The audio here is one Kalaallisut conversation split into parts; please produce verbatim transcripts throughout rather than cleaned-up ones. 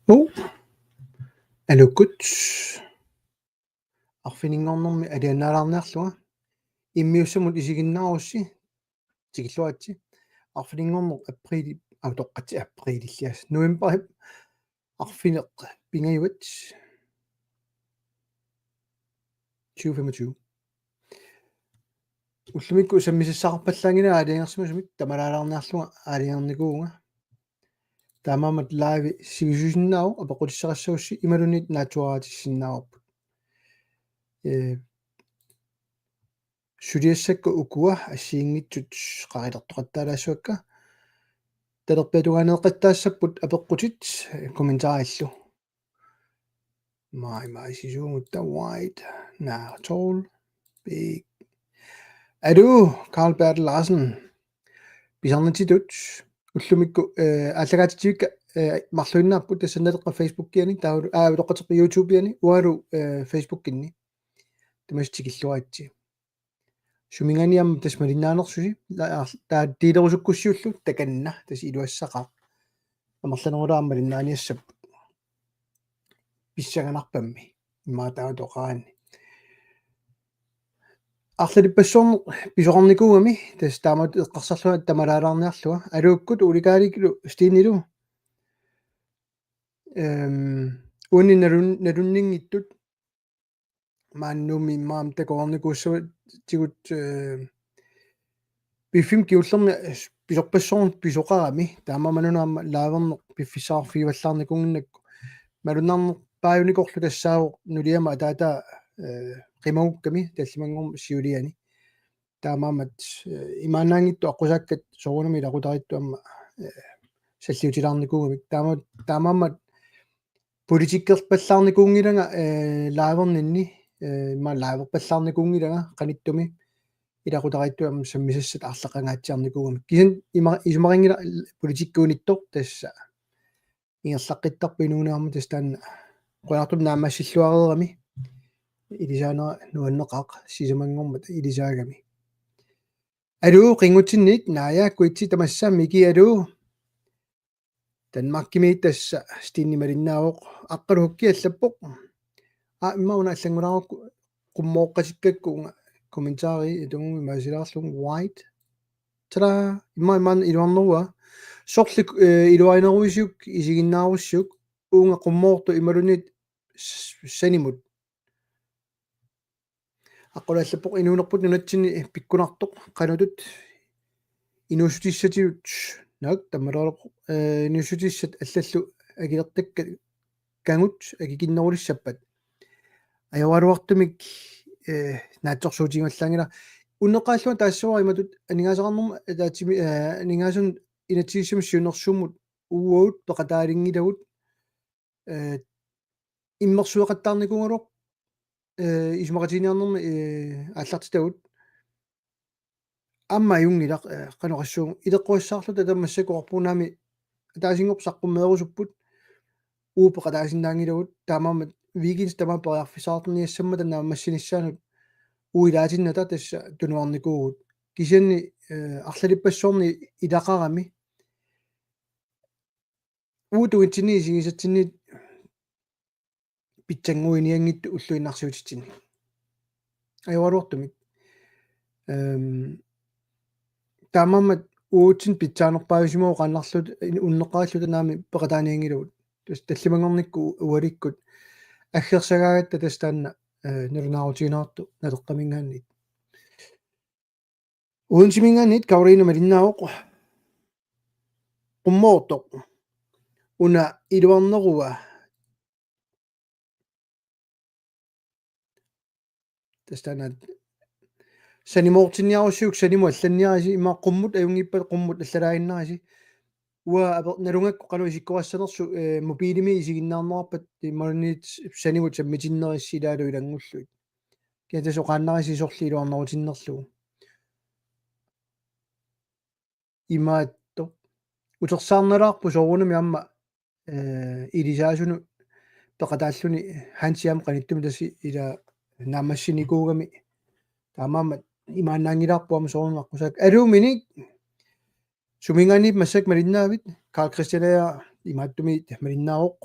Uu. Aluukkut. Arfininngornermi alianaalaarniarlunga. Immiussamut isiginnaarussi. Tikilluaritsi. Arfininngorneq apriili, au, toqqatsi apriilillias. Novembarip arfineq-pingajuat. Tyve femogtyve. Ullumikkut sammisassaqarpallaanngilanga aalajangersimasumik, tamalaalaarniarlunga aalajangernikuuvunga. Taamaammat live sivisuusinnaavoq, apeqqutissaqassagussi imaluunniit naatsuaraatissinnaavoq. Ee, suliassakka ukua assigiinngitsut qaqilortoqattaalaassuakka. Talerpiatugaaneeqqattaassapput apeqqutit, ee, kommentarillu. Mai, mai, sisuumutta wide. Naa, tall. Big. Aluu, Carl Bertel Larsen. Pisarnitsitut. Ullumikkut, ee, aallakaatitsivikka, ee, marluinnaapput tassa Naleqqap Facebookiani, taavalu, aa, utoqqatserput YouTubeiani, ualu, ee, Facebookinni. Tamassi tikilluaritsi. Suminngaanniit aamma tassa malinnaanersusi, la-, ar-, taava deelerusukkussiullu takanna, tassa iluassaqaaq. Amerlanerulaaq aamma malinnaaniassapput. Pissanganarpammi, immaqa taava toqqaannarni. Arlalippassuarnik pisoqarnikuugami, tassa taamatut eqqarsarlunga tamalaalaarniarlunga. Aluukkut, Ole Karlikkulu, Stenilu. Ehm, uani nalun-, nalunninngitsut. Maani Nuummi immaqa takoreernikuussavatsigut, ee, piffissami kingullermi, ee, pisorpassuarnik pisoqarami, taamaammat una aamma liverneq piffissaqarfigivallaarnikuunnginnakku. Malunnarnerpaajunnikoorlu tassaavoq nuliama ataataa, ee, qimagukkami tallimanngormat siuliani. Taamaammat, ee, imaannaanngitsut aqqusaakkat soorunami ilaqutariittut aamma, ee, salliutilaarnikuugamik. Taama-, taamaammat politikkerpallaarnikuunngilanga, ee, liverninni, ee, immaqa liverpallaarnikuunngilanga qanittumi ilaqutariittut aamma sammisassat arlaqangaatsiarnikuugamik. Kisianni ima-, isumaqanngilaq politikkiunittoq tassa. Ingerlaqqittarpoq inuunermi tassa taanna qujanartumik naammassilluareerami. Ilisaanera nuanneqaaq sisamanngormat ilisaagami. Aluu, Qinngutsinniit, Naaja, Kuitsi, tamassa, Miki, aluu. Danmarkimi tassa Stini malinnaavoq, Aqqalu Hukki allappoq. Aa, immaqa una allanngulaarukku qummooqqatikkakku uunga kommentarii itugu imaasilaarlugu wide. Tada, immaqa imaanna iluarnerua. Sorleq, ee, iluarineruisiuk, isiginnaarussiuk, uunga qummoortoq imaluunniit s-, sanimut. Aqqalu allappoq, inuunerput nunatsinni pikkunartoq qanoq inuussutissatigut, naak, tammaloorpoq, ee, inuussutissat allallu akilertakkagut akikinnerulissappat. Ajoraluartumik, ee, naatsorsuutigivallaanngilaq. Unneqqarillunga taassavara imatut aningaasaqarnermut ataatsimi-, ee, aningaasanut inatsisissami siunnersuummut uagut peqataalinngilagut, ee, immersueqattaarnikuugaluarpoq, ee, isumaqatigiinniarnermi, ee, aallartitagut. Aamma ajunngilaq, ee, qanoq oqassuunga, ileqqorissaarluta taava massakkut oqarpugut naamik ataasinngorpat saqqummeerusupput, uagut peqataasinnaanngilagut, taamaammat weekendit tamaasa periarfissaqarniassammata naammassinissaanut uagut ilaatinnata tassa tunuarnikuuvugut. Kisianni, ee, arlalippassuarni ilaqarami uagut tungitsinni isigisatsinni pitsannguinianngitsut ulluinnarsiutitsinni. Ajoraluartumik. Ehm, taamaammat uatsinnut pitsaanerpaajusimavoq, qaannarluta, in-, unneqqarilluta naamik peqataanianngilagut. Tassa tallimanngornikkut ualikkut aggersagaagatta tassa taanna, ee, nalunaarutigineqartoq Naleqqaminngaanniit. Odenseminngaanniit Karoline malinnaavoq. Qummoortoq. Una iluarnerua. Tassa taanna sanimoortinniarussiuk, sanimut allanniarisi, immaqa qummut ajunngippat qummut allalaaginnarisi. Uanga ape-, nalugakku qanoq isikkoqassanersoq, ee, mobiilimi isiginnaarnerarpat imaluunniit sanimut sammitinnerisi ilaalu ilanngullugit. Kisianni tassa oqaannarisi sorleq iluarnerutinnerlugu. Imaattoq. Utersaarnalaarpoq soorunami aamma, ee, ilisaasunut peqataalluni Hansi aamma qanittumi tassa ila naammassinikuugami. Taamaammat imaannaanngilaarpoq aamma soorunami aqqusaakka. Aluuminik. Suminngaanniit massakkut malinnaavit? Karl Christian Ager imaattumik malinnaavoq.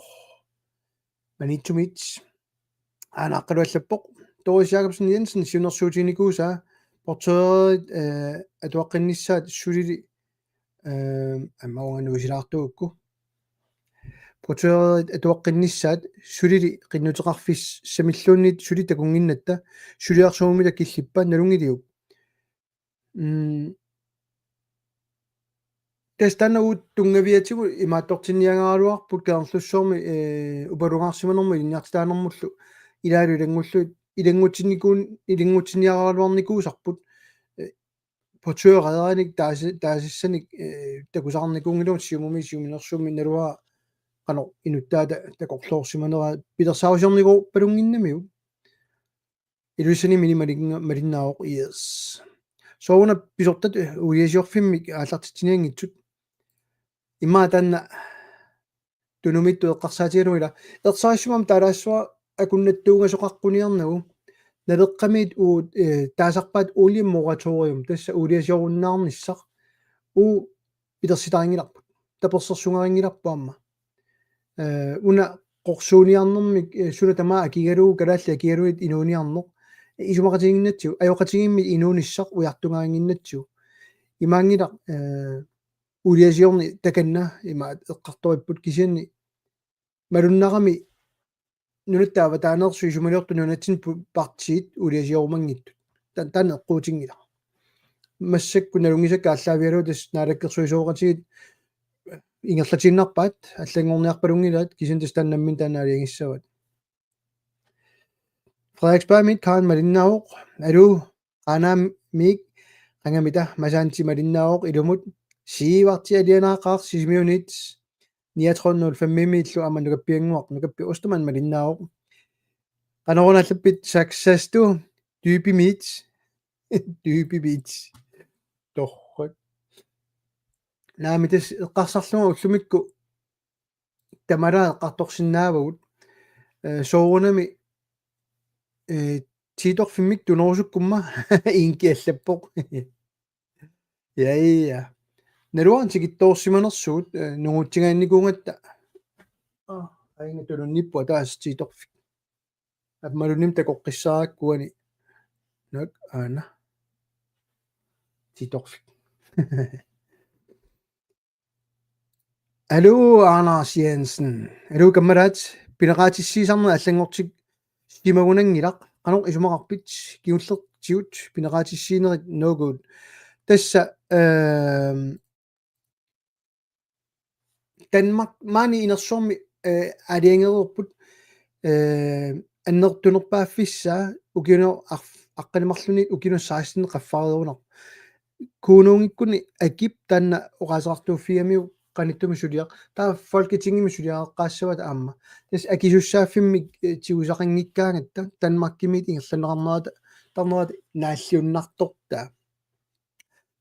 Maniitsumit. Aana Aqqalu allappoq: Doris Jakobsen Jensen, siunnersuutiginikuusaa portørit, eh, atuaqqinnissaat sulili, eh, aamma uanga nuisilaartuukku. Portørit atuaqqinnissaat sulili qinnuteqarfissamilluunniit suli takunnginnatta, suliarsuummita killippa, nalunngiliuk? Mm. Tassa taanna uagut tunngaviatigut imaattortinniaraluarput Kangerlussuarmi, eh, upalungaarsimanermut ilinniartitaanermullu ilaalu ilanngullugit ilanngutsinnikuun-, ilanngutsinniaraluarnikuusarput, eh, portøreeranik taasi-, taasissanik, eh, takusarnikuunngilagut Siumumi Siumunersuummi, naluara qanoq inuttaata takorloorsimanera pilersaarusiornikuugaluarpalunnginnamiuk. Ilulissani Mini malinna-, malinnaavoq, yes. Sooruna pisortat, eh, uuliasiorfimmik aallartitsinianngitsut. Immaqa taanna Tunumiittut eqqarsaatigalugu ila. Ersarissumik taalaassavara akunnattuugasoqaqquniarnagu. Naleqqamiit uagut, eh, taasarpaat oliemoratorium, tassa uuliasiorunnaarnissaq. Uagut pilersitarinngilarput. Tapersersorsunngilarput aamma. Eh, una qorsuuniarnermik, eh, suna tamaat akigalugu, kalaallit akigalugit inuuniarneq. Isoqatigiinnatsigu, ajoqatigiimmi inuunissaq ujartugaannginnatsigu. Imaanngilaq, eh, uuliasiorneq takanna ima eqqartoripput, kisianni malunnarami nunatta avataaneersut isumaliortut nunatsinni pu-, partiit uuliasiorumanngittut. Ta-, taanna eqquutinngilaq. Massakkut nalunngisakka aallaavigalugu tassa naalakkersuisooqatigiit ingerlatiinnarpaat, allanngorniarpalunngilaat, kisianni tassa taanna nammineq taanna aalajangissavat. Frederiksbergimiit Karen malinnaavoq. Alu, Qaanaamiit qangamita? Masaanti malinnaavoq ilumut. Siivarti alianaaqaaq Sisimiuniit niogtredive nul fem-imiillu aamma Nukappiannguaq, Nukappi Ostermann malinnaavoq. Qanoruna allappit? Saksastu Dybimiit. Dybimiit. Torrak. Naamik, tassa eqqarsarlunga ullumikkut tamalaat eqqartorsinnaavagut. Eh, soorunami, eh, Tiitorfimmik tunorusukkumma Inki allappoq. Ja, ja. Naluara tikittoorsimanersugut, eh, nungutsigaannikuugatta. Ah, ainga tununniippoq ataaseq Tiitorfik. Aamma malunnartumik takoqqissaarakku uani. Naak aana. Tiitorfik. Alu, Anders Jensen. Alu, kammalaat, pineqaatissiisarneq allanngortissimagunanngilaq. Qanoq isumaqarpit? Kingullertigut pineqaatissiinerit no good. Tassa, ehm, Danmark, maani inersuarmi, eh, aalajangereerput, eh, annertunerpaaffissaa ukiuni arf-, aqqaneq-marlunni ukiunut seksten qaffareerunarpoq. Kommuneqarfik akip taanna oqaaseqartuuffigamiuk qanittumi suliaq. Taava Folketingimi suliareqqaassavata aamma. Tassa akisussaaffimmik, eh, tigusaqanngikkaangatta Danmarkimiit ingerlanneqarnerata, tarnerata naalliunnartortaa.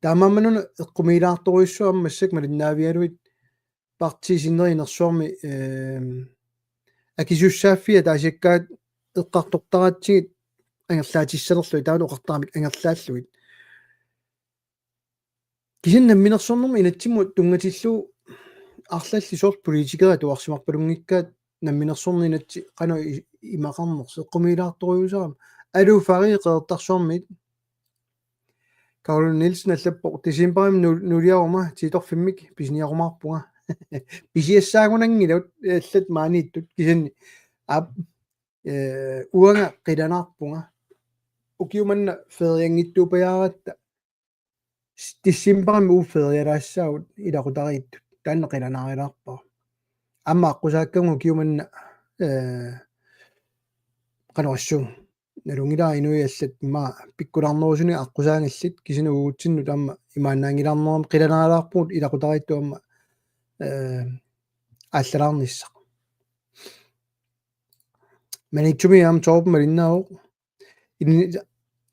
Taamaammat una eqqumiilaartorujussuaq aamma massakkut malinnaavigalugit partiit sinneri inersuarmi, ehm, akisussaaffiit ataasiakkaat eqqartortaraatsigit angerlaatissanerlugit, taanna oqartaramik angerlaallugit. Kisianni namminersornermi inatsimmut tunngatillugu arlallit soorlu politikerit atuarsimarpalunngikkaat namminersorneq inatsit qanoq i-, imaqarnersoq eqqumiilaartorujussuarami. Alu, Fari Qeqertarsuarmiit. Karoline Nielsen allappoq: Decembarimi nu-, nuliaruma Tiitorfimmik pisiniarumaarpunga. Pisiassaagunanngilagut allat maaniittut kisianni. Aap, eh, uanga qilanaarpunga. Ukiumanna ferianngitsuupajaaratta. Decembarimi uagut ferialaassaagut ilaqutariittut. Taanna qilanaarilaarpara. Aamma aqqusaakkagut ukiumanna, eh, qanoq issuun. Nalunngilara inuit allat immaqa pikkulaarnerusunik aqqusaanngillat, kisianni uagutsinnut aamma imaannaanngilaarnerami qilanaarilaarpugut ilaqutariittut aamma, eh, aallalaarnissaq. Maniitsumi aamma Torben malinnaavoq. Ilin-,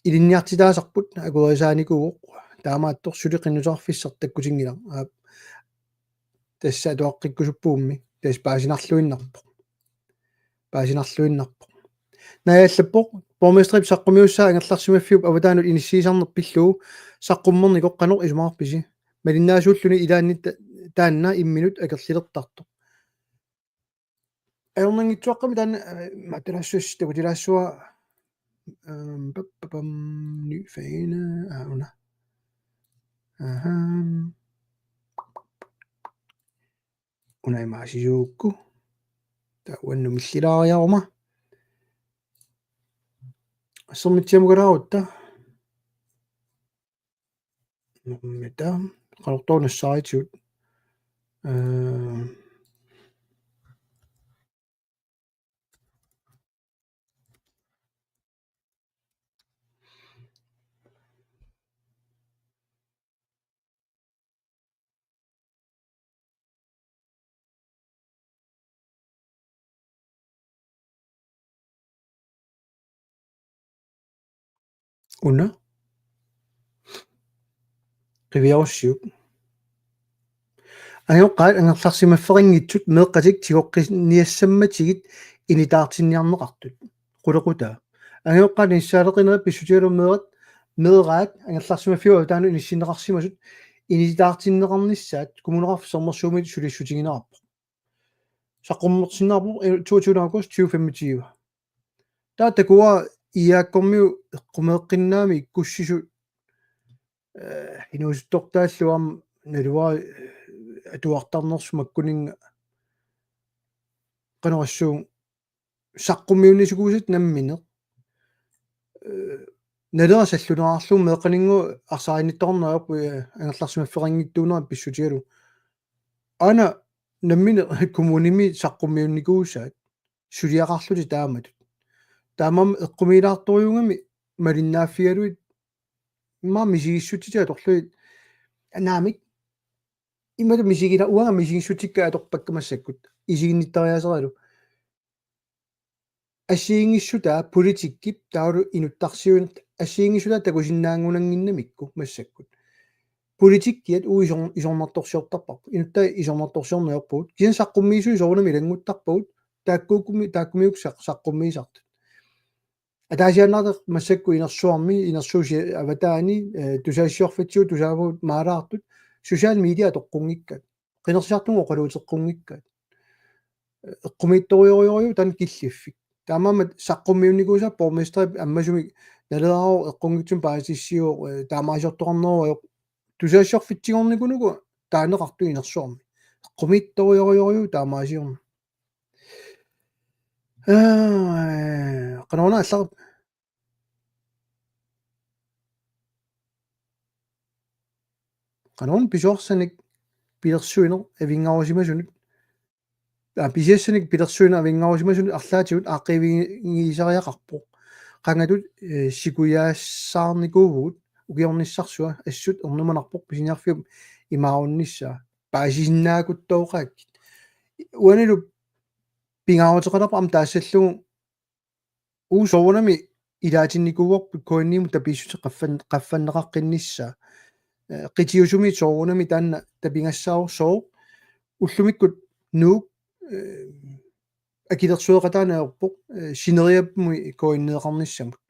ilinniartitaasarput akuerisaanikuuvoq. Taamaattoq suli qinnuteqarfissaq takkutinngilaq. Aap. Tassa atuaqqikkusuppuummi. Tassa paasinarluinnarpoq. Paasinarluinnarpoq. Naja allappoq: Borgmesterip saqqummiussaa angerlarsimaffiup avataanut inissiisarneq pillugu saqqummernikoq qanoq isumaqarpisi? Malinnaasuulluni ilaanni ta-, taanna imminut akerlilertartoq. Ajornanngitsuaqqamik taanna, eh, materassua, takutilaassua, ehm, pap-, pap-, pam, ny fane, aa, una. Aha. Una imaasisuukku. Taava uannut millilaariaruma. Assermitsiamukalaarutta. Mita, qanortoq nassaaritigut. Eh, Una. Qiviarussiuk. Angajoqqaat angerlarsimaffeqanngitsut meeqqatik tigoqqinniassammatigit initaartinniarneqartut. Qulequtaa. Angajoqqaat inissaaleqinerit pissutigalugu meerat, meeraat angerlarsimaffiup avataanut inissinneqarsimasut initaartinneqarnissaat Kommuneqarfik Sermersuumit sulissutigineqarpoq. Saqqummersinnaavoq, eh, toogtyvende august tyve femogtyve. Taava takuara I A K-kormiut eqqumeeqqinnaamik ikkussisut, eh, inuusuttortaallu aamma naluara, eh, atuartarnersut makkuninnga qanoq oqassuunga saqqummiunnikuusaat nammineq. Eh, Nalera salluneqarlugu meeqqaninnguaq arsaaginnittoqarneq ajorput, eh, angerlarsimaffeqanngitsuunerat pissutigalugu. Aana nammineq kommunimi saqqummiunnikuusaat suliaqarlutik taamatut. Taamaammat eqqumiilaartorujuugami malinnaaffigalugit immaqa misigissutsitik atorlugit. Naamik. Imalu misigila-, uanga misigissutsikka atorpakka massakkut. Isiginnittariaaseralu. Assigiinngissutaa politikkip taavalu inuttarsiuineq assigiinngissutaa takusinnaanngunannginnamikku massakkut. Politikkiat uagut isor-, isornartorsiortarparput. Inuttai isornartorsiorneq ajorpugut. Kisianni saqqummiisut soorunami ilannguttarpagut. Taakkuukkumi-, taakkumiuk saq-, saqqummiisartut. Ataasiaannartaq massakkut inersuarmi, inersuusi avataani, eh, tusagassiorfitsigut tusaavagut maalaartut, social media toqqunngikkaat. Qinersisartunut oqaluuteqqunngikkaat. Eqqumiitsorujorujorujuuvoq taanna killiffik. Taamaammat saqqummiunnikuusaat borgmesterip ammasumik Naleraq eqqunngitsumik paasissutissiivoq, eh, taamaaliortoqarneruvoq. Tusagassiorfitsigornikuunuku taaneqartoq inersuarmi. Eqqumiitsorujorujorujuuvoq taamaaliorneq. Aa, qanoruna allar-, qanoruna pisuarsanik pilersuineq avinngarusimasunut. Aa, pisiassanik pilersuineq avinngarusimasunut arlaatigut aaqqiivigisariaqarpoq. Qangatut, eh, sikujaassaarnikuuvugut ukiornissarsua assut ernumanarpoq pisiniarfiup imaarunnissaa. Paasisinnaakuttoqaakkit. Uanilu pingaaruteqalerpoq aamma taassallugu uagut soorunami ilaatinnikuuarput K N I-mut tapiissutit qaffan-, qaffanneqaqqinnissaa. Eh, qitiusumi soorunami taanna tapigassaavoq sooq ullumikkut Nuuk, eh, akilersueqataaneq ajorpoq, eh, sineriappummi K N I-eqarnissamut.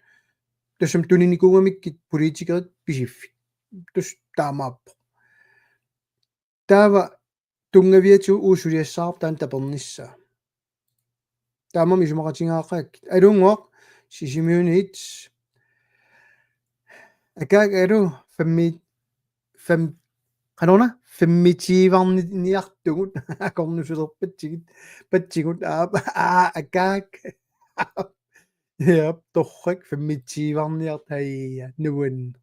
Tassami tuninikuugamikkit politikerit pisiffik. Tassa taamaappoq. Taava tunngaviatigut uagut suliassaavoq taanna tapernissaa. Taamaammat isumaqatigaaqaakkit. Aluunnguaq Sisimiunit. Akaak alu femmi-, fem-, qanoruna femmiitiivarniartugut akornusulerpatsigit, patsigut, aa, aa, akaak. Jap, torrak femmiitiivarniart-, aja, nuann.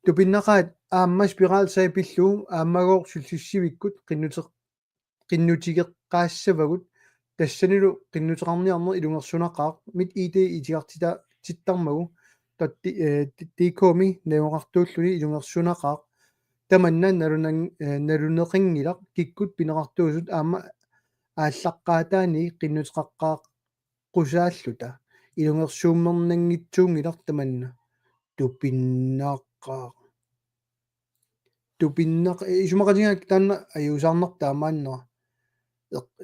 Tupinnaqaat aamma spiralsag pillugu aammagooq sullissivikkut qinnuteq-, qinnutigeqqaassavagut tassanilu qinnuteqarniarneq ilungersunaqaaq MitID itigartita-, tittarmagu dot D-, eh, D-, D K-mi najugaqartuulluni ilungersunaqaaq tamanna nalunan-, eh, naluneqanngilaq kikkut pineqartuusut aamma aallaqqaataani qinnuteqaqqaaq qusaalluta. Ilungersuummernanngitsuunngilaq tamanna. Tupinnaqaaq. Tupinnaq-, eh, isumaqatigaakka taanna ajuusaarnarpoq taamaannera. Eq-,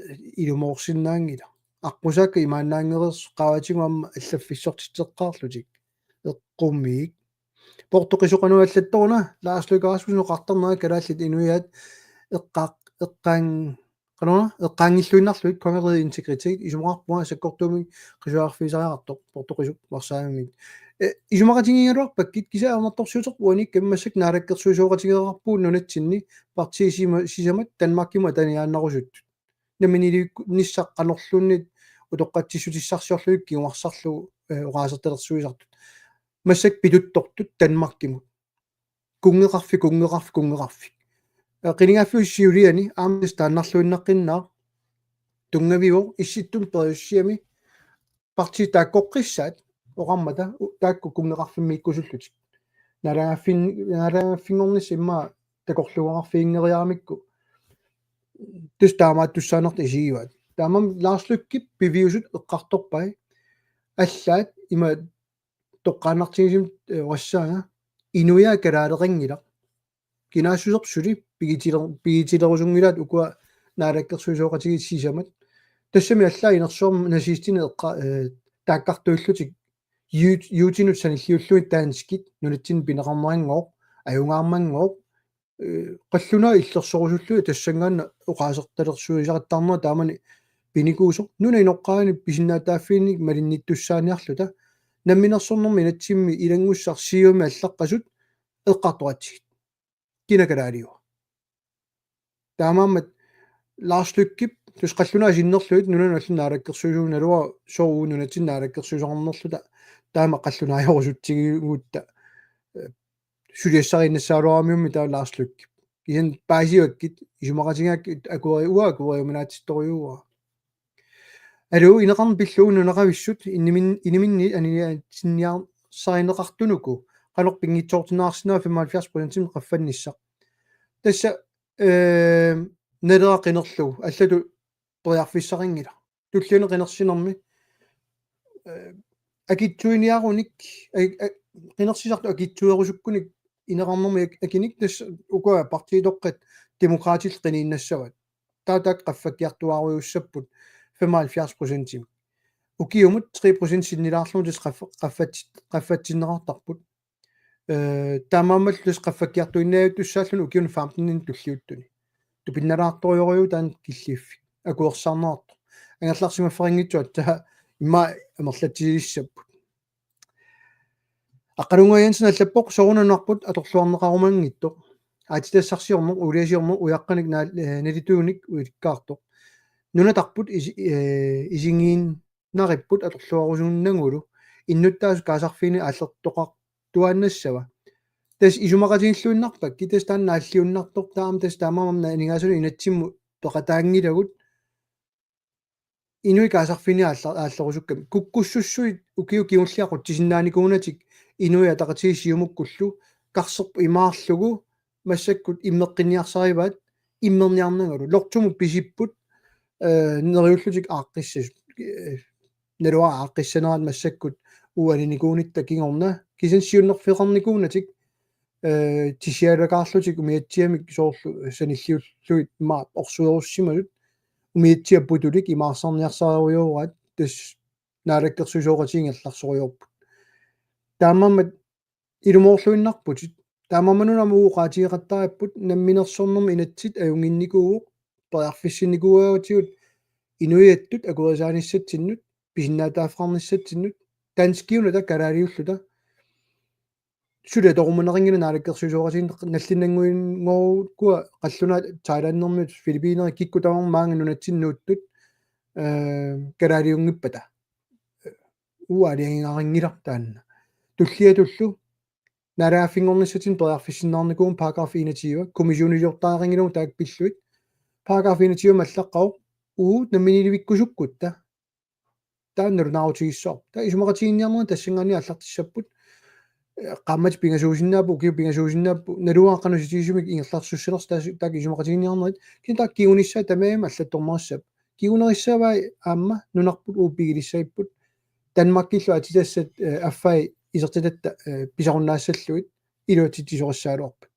ilumoorsinnaanngilaq. Aqqusaakka imaannaanngereersut qaavatigut aamma allaffissortitseqqaarlutik. Eqqumiik. Portuqisoqanuallattoruna Lars Løkke Rasmussen oqartarnera kalaallit inuiaat eqqaaq-, eqqaang-, qanoq eqqaanngilluinnarlugu kongerigets integritet isumaqarpunga sakkortuumik qisuariarfigisariaqartoq portoqisup varsaavimmik. Eh, isumaqatigigaluarpakkit kisianni ajornartorsiuteqarpoq uaniikkamik massakkut naalakkersuisooqatigeeqarpugut nunatsinni partiit sima-, sisamat Danmarkimut ataniaannarusuttut. Namminiilivikkunissaq qanorluunniit utoqqatsissutissarsiorlugit kinguarsarlugu, eh, oqaasertalersuisartut. Massakkut pituttortut Danmarkimut. Kunngeqarfik, kunngeqarfik, kunngeqarfik. Eh, qinigaaffiup siuliani aamma taannarluinnaqqinnaaq tunngaviuvoq Issittumi Periusiami partiit taakkoqqissaat oqarmata u-, taakku kunngeqarfimmiikkusullutik. Naalagaaffin-, naalagaaffinngornissaq immaqa takorluugaqarfiginngeriaramikku. Tassa taamaattussaanertut isigivaat. Taamaammat Lars Løkkep piviusut eqqartorpai. Allaat ima toqqaannartigisumik, eh, oqassaanga. Inuiaat kalaaleqanngilaq. Kinaassuserput suli pigitiler-, pigitilerusunngilaat ukua naalakkersuisooqatigiit sisamat. Tassami allaat inersuarmi nazistinik eqqa-, eh, taakkartuillutik juut-, juutinut sanilliullugit danskit nunatsinni pineqarneranngooq, ajungaarmanngooq, eh, qallunaat illersorusullugit tassanngaannaq oqaasertalersuisarattarnera taamani pinikuusoq nunap inoqqaani pisinnaatitaaffiinik malinnittussaaniarluta namminersornermi inatsimmi ilanngussaq siummi allaqqasut eqqartoratsigit. Kina kalaaliua. Taamaammat Lars Løkkep, tassa qallunaat sinnerlugit nunanut allanut naalakkersuisuugaluarlugu sooq nunatsinni naalakkersuisoqarnerluta taama qallunaajorusutsigigutta, eh, suliassariinnassagaluaramiummi taava Lars Løkkep. Kisianni paasivakkit, isumaqatigaakkit akueri-, uanga akueriuminaatsittorujuuara. Aluu, ineqarneq pillugu nunaqavissut inimin-, iniminni aniniaatsinniarsarineqartunuku qanoq pinngitsoortinneqarsinnaava femoghalvfjerds procentimik qaffannissaq. Tassa, eh, Naleraq qinerlugu allatut periarfissaqanngilaq. Tulliani qinersinermi, eh, akitsuiniarunik, eh, eh, qinersisartut akitsuerusukkunik ineqarnermi ak-, akinik tassa ukua partiitoqqat Demokraatillu qiniinnassavaat. Taava taakku qaffakkiartuaarujussuussapput femoghalvfjerds procentimik. Ukiumut tre procent sinnilaarlugu tassa qaffa-, qaffat-, qaffatsinneqartarput. Eh, taamaammallu tassa qaffakkiartuinnaajuttussaalluni ukiuni femteninik tulliuttuni. Tupinnalaartorujorujuuvoq taanna killiffik. Akuersaarneqartoq. Angerlarsimaffeqanngitsoq aatsaat immaqa amerlatsilissapput. Aqqalunnguaq Jensen allappoq: Soorunanarput atorluarneqarumanngitsoq. Aatsitassarsiorneq, uuliasiorneq, ujaqqanik naal-, eh, nalituunik ulikkaartoq. Nunatarput isi-, eh, isigiinnaripput atorluarusunnagulu. Innuttaasut kaasarfiini aallertoqartuaannassava. Tassa isumaqatigiilluinnarpakkit, tassa taanna naalliunnartoq taama, tassa taamaammat aningaasanut inatsimmut peqataanngilagut. Inuit kaasarfiini aalla-, aallerusukkamik. Kukkussussuit ukiut kingulliit aqutsisinnaanikuunatik Inuit Ataqatigiit Siumukkullu karserput imaarlugu massakkut immeqqinniarsarivaat immerniarnangalu. Lortumut pisipput, eh, neriullutik aaqqissasut. Eh, naluara aaqqissanerat massakkut uaninikuunitta kingorna. Kisianni siunnerfeqarnikuunatik, eh, tissialakaarlutik umiatsiamik soorlu sanilliullugit immaqa orsuerussimasut umiatsiaputulik imaarsarniarsariuaat tassa naalakkersuisooqatigiit ingerlasorujoorput. Taamaammat ilumoorluinnarputit. Taamaammat nunami oqaatigeqattaripput namminersornermi inatsit ajunnginnikuuvoq periarfissinnikuugatsigut inuiattut akuerisaanissatsinnut pisinnaatitaaffeqarnissatsinnut danskiunata kalaaliulluta. Suli atorumaneqanngilaq naalakkersuisooqatigiinneq nallinnannguinngoorukkua qallunaat Thailandimiut Filippiinerit kikkut tamarmik maanga nunatsinni nuuttut, eh, kalaaliunngippata. Uaaliangigarinngilaq taanna. Tulliatullu naalagaaffinngornissatsinnut periarfissinneqarnikuuvoq paragraf enogtyve, kommissioniliortariaqanngilagut taakku pillugit. Paragraf enogtyve allaqqavoq uagut namminiilivikkusukkutta. Taanna nalunaarutigissavarput. Taava isumaqatiginninniarnerit tassanngaanniit aallartissapput. Eh, qaammatit pingasuusinnaapput, ukiut pingasuusinnaapput, naluara qanoq itigisumik ingerlaartussanersoq taas-, taakku isumaqatiginninniarnerit. Kisianni taakku kingunissaat tamarmik allattorneqassappat. Kingunerissavai aamma nunarput uagut pigilissagipput. Danmarkillu aatsitassat, eh, affai isertitatta, eh, pisarunnaassallugit iluatsitsisoqassagaluarpat.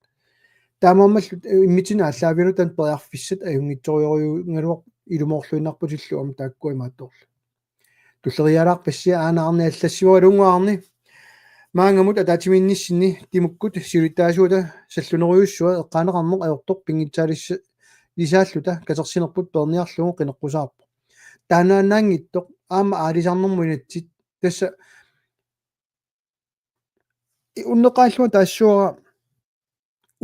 Taamaammallu, eh, immitsinnut aallaavigalugu taanna periarfissat ajunngitsorujussuugaluarput ilumoorluinnarputillu aamma taakkua imaattorlu. Tulleriiaalaarpassi aana Arne allassivoq: Aluunnguaq Arne. Maannamut ataatsimiinnissinni Timukkut siulittaasuata sallunerujussuaq eqqaaneqarneq ajortoq pinngitsaalissa-, lisaalluta katersinerput peerniarlugu qineqqusaarpoq. Taannaannaanngitsoq aamma aalisarnermut inatsit tassa unneqqaallunga taassuara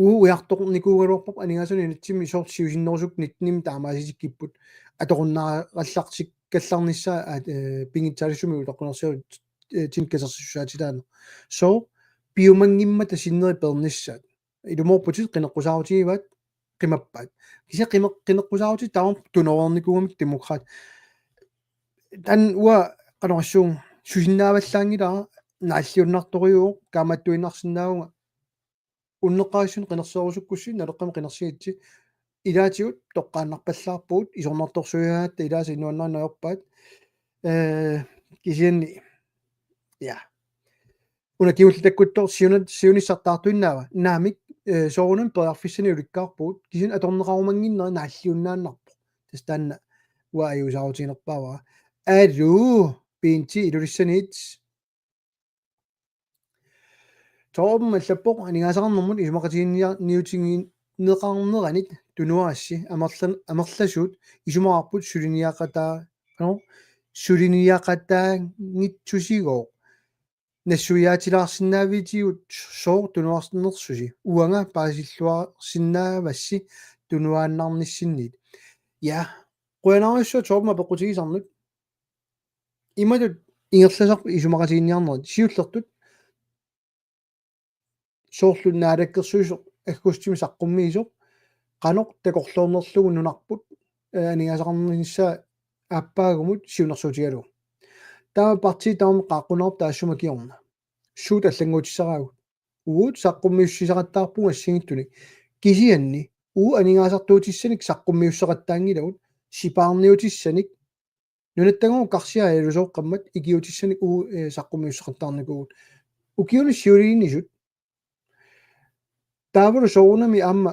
uu ujartornikuugaluarpoq aningaasanut inatsimmi soorlu siusinnerusukkut nittenimi taamaasitikkipput atoqunnaarallartikkallarnissaa at, eh, pinngitsaaliissummik utoqqalinersiutit, eh, tin katersisussaatitaaneq. Sooq piumanngimmata sinneri peernissaat. Ilumoorputit qineqqusaarutigivaat qimappaat. Kisianni qime-, qineqqusaarutit taama tunoreernikuugamik Demokraat. Taanna uanga qanorsuaq susinnaavallaanngilara naalliunnartorujuuvoq kaammattuinnarsinnaavunga unneqqarissunut qinerseerusukkussi naleqqami qinersigitsi ilaatigut toqqaannarpallaarpugut isornartorsuigaangatta ilaasa inuannaannaviarpaat. Eh, kisianni ja. Una kingulleq takkuttoq siunat-, siunissaq taartuinnaava? Naamik, eh, soorunami periarfissanik ulikkaarpugut. Kisianni atorneqarumannginnera naalliunnaannarpoq. Tassa taanna uanga ajuusaarutiginerpaavara. Aluu, Pinti Ilulissaniit. Torben allappoq aningaasaqarnermut isumaqatiginniutigineqarneranit tunuarassi amerlan-, amerlasuut isumaqarput suliniaqataa-, ano, suliniaqataanngitsusigooq. Nassuiaatilaarsinnaavitigut sooq tunuarnersusi. Uanga paasilluarsinnaavassi tunuaannarnissinniit. Ja, qujanarujussuaq Torben apeqqutigisannut. Imatut ingerlasarput isumaqatiginniarnerit siullertut soorlu Naalakkersuisoq aggustimi saqqummiisoq qanoq takorloornerlugu nunarput, eh, aningaasaqarnissaa aappaagumut siunnersuutigalugu. Taava partiit tamarmik qaaqquneqarput taassuma kingorna. Suut allannguutissaraagut. Uagut saqqummiussisaqattaarpugut assigiinngitsunik. Kisianni uagut aningaasartuutissanik saqqummiussaqattaanngilagut sipaarniutissanik nunatta-gooq karsiaq ajalusooqqammat ikiuutissanik uagut, eh, saqqummiussaqattaarnikuuvugut. Ukiuni siuliinisut. Taavalu soorunami aamma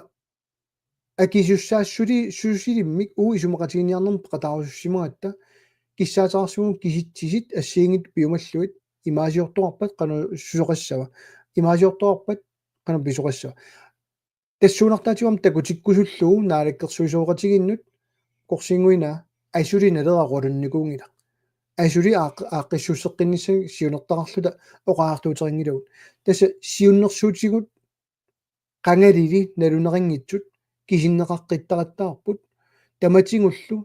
akisussaassusi-, -susilimmik uagut isumaqatiginniarnermut peqataarusussimagatta kissaateqarsimavoq kisitsisit assigiinngitsut piumallugit imaasiortoqarpat qanoq susoqassava. Imaasiortoqarpat qanoq pisoqassava. Tassuunartaatigut aamma takutikkusullugu naalakkersuisooqatigiinnut korsinnguinaa asuli Naleraq oqalunnikuunngilaq. Asuli aaq-, aaqqissuusseqqinnissanik siunertaqarluta oqariartuuteqanngilagut. Tassa siunnersuutigut qangalili naluneqanngitsut kisinneqaqqittarattaarput tamatigullu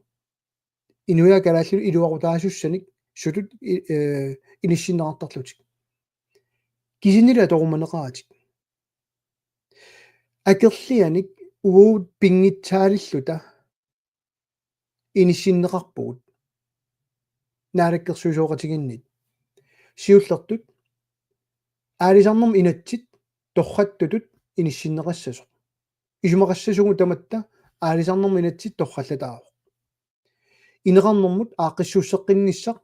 inuiaat kalaallinut iluaqutaasussanik sutut i-, eh, inissinneqartarlutik. Kisinnili atorumaneqaratik. Akerlianik uagut pinngitsaalilluta inissinneqarpugut. Naalakkersuisooqatigiinnit. Siullertut aalisarnermut inatsit torrattutut inissinneqassasoq. Isumaqassasugut tamatta aalisarnermut inatsit torrallataavoq. Ineqarnermut aaqqissuusseqqinnissaq,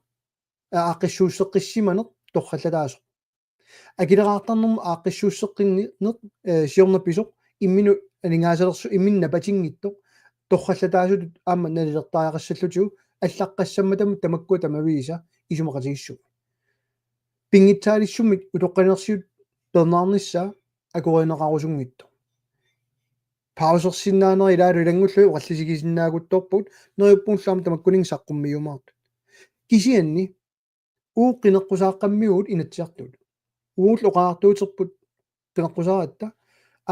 aa, aaqqissuusseqqissimaneq torrallataasoq. Akileraartarnermut aaqqissuusseqqinneq, eh, siorna pisoq imminut aningaasalersoq, imminut napatinngitsoq torrallataasutut aamma nalilertariaqassallutigu allaqqassammatamik tamakkua tamaviisa isumaqatigiissummi. Pinngitsaalissummik utoqqalinersiut peernaarnissaa akuerineqarusunngitsoq. Pausersinnaanera ilaalu ilanngullugit oqallisigisinnaaguttorpugut neriuppungalu aamma tamakkuninnga saqqummiumaartut. Kisianni uagut qineqqusaaqqammiugut Inatsisartut. Uagullu oqariartuuterput qineqqusaaratta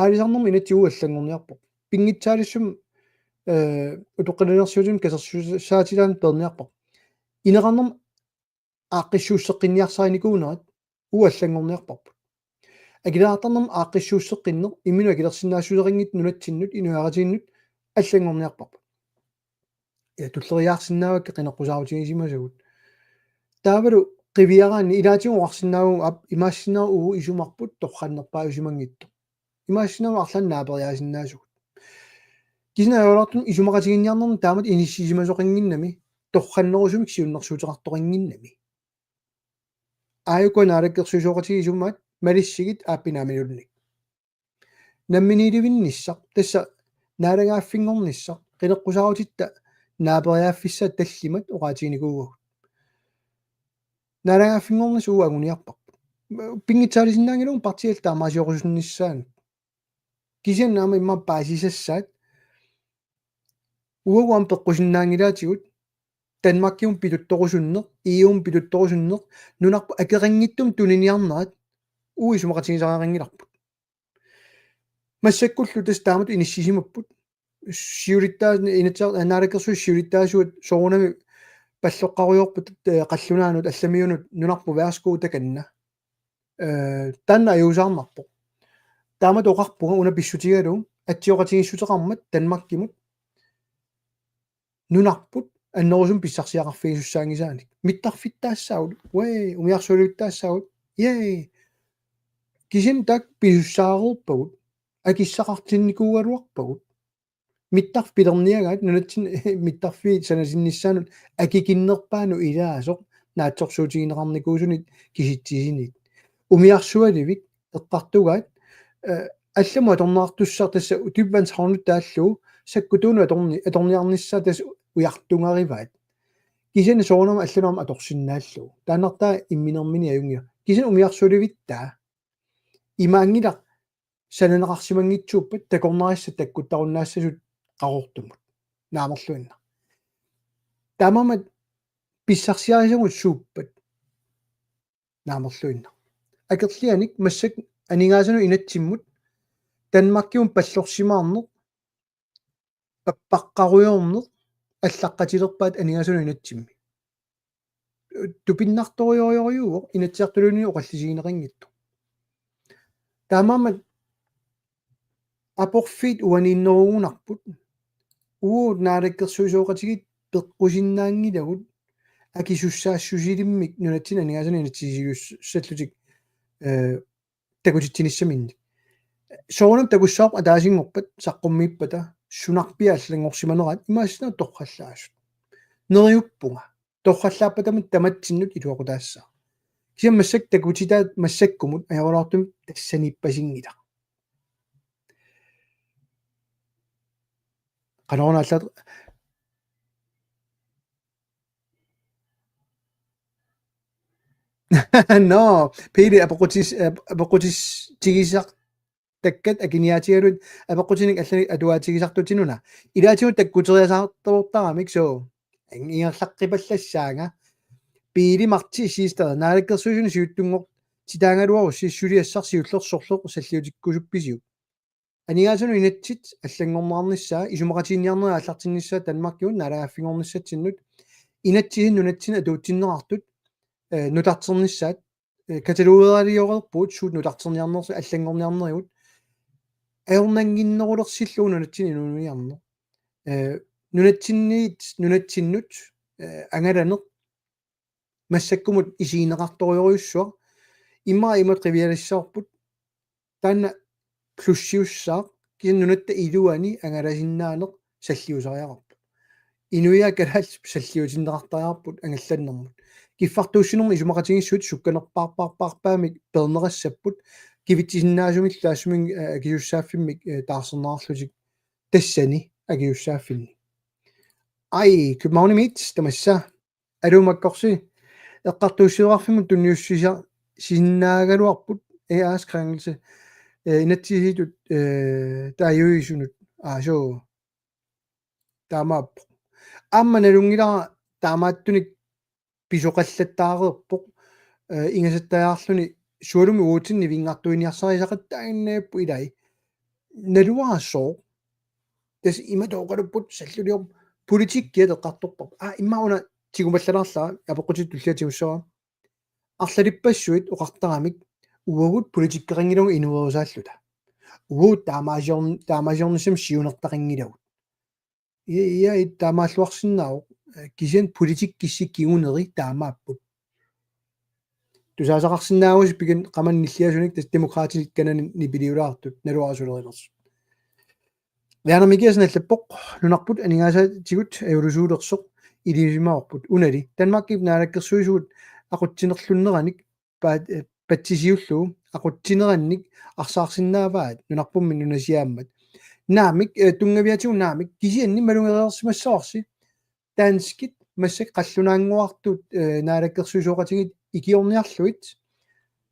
aalisarnermut inatsit uagut allanngorniarparput. Pinngitsaaliissummik, eh, utoqqalinersiutinut katersusaatitaaneq peerniarparput. Ineqarnermut aaqqissuusseqqinniarsarinikuunerat uagut allanngorniarparput. Akileraartarnermut aaqqissuusseqqinneq imminut akilersinnaassuseqanngitsoq nunatsinnut inuiaqatigiinnut allanngorniarparput. Ja, tulleriiaarsinnaavakka qineqqusaarutigisimasagut. Taavalu qiviaraanni ilaatigut oqarsinnaavagut aap imaassinnaavoq uagut isumarput torrannerpaajusimanngitsoq. Imaassinnaavoq arlaannik naaperiaasinnaasugut. Kisianni ajoraluartumik isumaqatiginninniarnermi taamatut inissisimasoqannginnami torrannerusumik siunnersuuteqartoqannginnami. Aajuku naalakkersuisooqatigiit isumaat malissigit aappinaamilunnik. Namminiilivinnissaq, tassa naalagaaffinngornissaq, qineqqusaarutitta naaperiaaffissaat tallimat oqaatiginikuuagut. Naalagaaffinngornissaq uagut anguniarparput. Pinngitsaalisinnaanngilagut partiit taamaasiorusunnissaannut. Kisianni aamma immaqa paasisassaat Uagut aamma peqqusinnaanngilaatigut, Danmarkimut pituttorusunneq, E U-mut pituttorusunneq, nunarput akeqanngitsumik tuniniarnerat, uagut isumaqatigisariaqanngilarput. Massakkullu tassa taamatut inissisimapput. Siulittaas-, inatsiar-, naalakkersuisut siulittaasuat soorunami palloqqarujoorput, eh, qallunaanut, allamiunut, nunarput værsgo takanna. Eh, taanna ajuusaarnarpoq. Taamatut oqarpunga una pissutigalugu, atsioqatigiissuteqarmat Danmarkimut nunarput annerusumik pissarsiaqarfigisussaanngisaanik. Mittarfittaassaagut, uee, umiarsualivittaassaagut, jee. Kisianni taakku pisussaareerpagut, akissaqartinnikuugaluarpagut. Mittarfik pilerniagaat nunatsinni mittarfiit sanasinnissaannut akikinnerpaanut ilaasoq naatsorsuutigineqarnikuusunit kisitsisinit. Umiarsualivik eqqartugaat, eh, allamut atorneqartussaq tassa dybvandshavnit taallugu sakkutuunut atorni-, atorniarnissaa tassa ujartugarivaat. Kisianni soorunami allanut aamma atorsinnaallugu. Taannartaa imminermini ajunngilaq. Kisianni umiarsualivittaa. Imaanngilaq sananeqarsimanngitsuuppat takornarissat takkuttarunnaassasoq Qaqortumut. Naamerluinnaq. Taamaammat pissarsiarisagut suuppat. Naamerluinnaq. Akerlianik massakkut aningaasanut inatsimmut Danmarkimut pallorsimaarneq, pappaqqarujoorneq, allaqqatilerpaat aningaasanut inatsimmi. Tupinnartorujorujuuvoq Inatsisartuniluunniit oqallisigineqanngitsoq. Taamaammat aporfiit uaniinnerugunarput. Uagut naalakkersuisooqatigiit peqqusinnaanngilagut akisussaassusilimmik nunatsinni aningaasanut inatsisiliussallutik, eh, takutitsinissaminnik. Soorunami takussavarput ataasinngorpat saqqummiippata sunarpiaq allanngorsimaneraat imaassinnaavoq torrallaasut. Neriuppunga. Torrallaappata tamatsinnut iluaqutaassaaq. Kisianni massakkut takutitaat massakkumut ajoraluartumik tassaniippasinngilaq. Qanoruna allaat. Nå, Pele apeqqutis-, ap-, apeqqutigisaartakkat akiniaatigalugit apeqqutinik allanik atuaatigisartutit una. Ilaatigut takkuteriasaartoortaramik soo. Ingerlaqqipallassaanga. Pele Marti Siegstad, naalakkersuisuni siuttunngortitaagaluarussi suliassaq siulleq sorleq salliutikkusuppisiuk? Aningaasanut inatsit allanngorneqarnissaa, isumaqatiginninniarnerit aallartinnissaat Danmarkimut naalagaaffinngornissatsinnut, inatsisit nunatsinni atuutsinneqartut, eh, nutarternissaat, eh, katalogeraliorpugut suut nutarterniarnersut allanngorniarnerigut, ajornannginnerulersillugu nunatsinni inuuniarneq. Eh, nunatsinniit, nunatsinnut, eh, angalaneq, massakkumut isigineqartorujussuaq, immaqa imatut qivialassavarput, taanna plussiussaaq, kisianni nunatta iluani angalasinnaaneq salliusariaqarpoq. Inuiaat kalaallisut salliutinneqartariaqarput angallannermut. Kiffartuussinermi isumaqatigiissutit sukkanerpaarpaarpaarpaamik peerneqassapput, kivitsisinnaasumillu taassumik, eh, akisussaaffimmik, eh, taarserneqarlutik tassani akisussaaffinni. Ai, Københavnimiit tamassa. Aluu Makkorsi, eqqartuussisoqarfimmut tunniussisa-, sinnaagaluarput, eh, aaskrænkelse, eh, inatsisitut, eh, taajuisunut, aa, soo. Taamaappoq. Aamma nalunngilara taamaattunik pisoqallattaareerpoq, eh, ingasattajaarluni sualummik uatsinnut nivinngartuiniarsarisaqattaaginnarpoq ilai. Naluara sooq. Tassa imatut oqalupput salluliorpoq politikkiat eqqartorparput. Aa, immaqa una tigumallalaarlara apeqqutit tulliani tigussavara. Arlalippassuit oqartaramik uagut politikkeqanngilagut inuerusaarluta. Uagut taamaasiorn-, taamaasiornissamik siunertaqanngilagut. Ia, ia, taamaalluarsinnaavoq. Kisianni politikkissi kinguneri taamaapput. Tusaasaqarsinnaavusi pikin qamani nilliasunik tassa Demokraatinit kanani nipiliulaartut naluara sulerinersut. Verner Mikiassen allappoq: Nunarput aningaasaatigut ajorluusilersoq ilisimavarput. Unali Danmarkip naalakkersuisugut aqutsinerlunneranik pa-, eh, patsisiullugu aqutsinerannik arsaarsinnaavaat nunarpummi nunasiaammat. Naamik, eh, tunngaviatigut naamik, kisianni malugereersimassavarsi danskit massakkut qallunaannguartut, eh, naalakkersuisooqatigiit ikiorniarlugit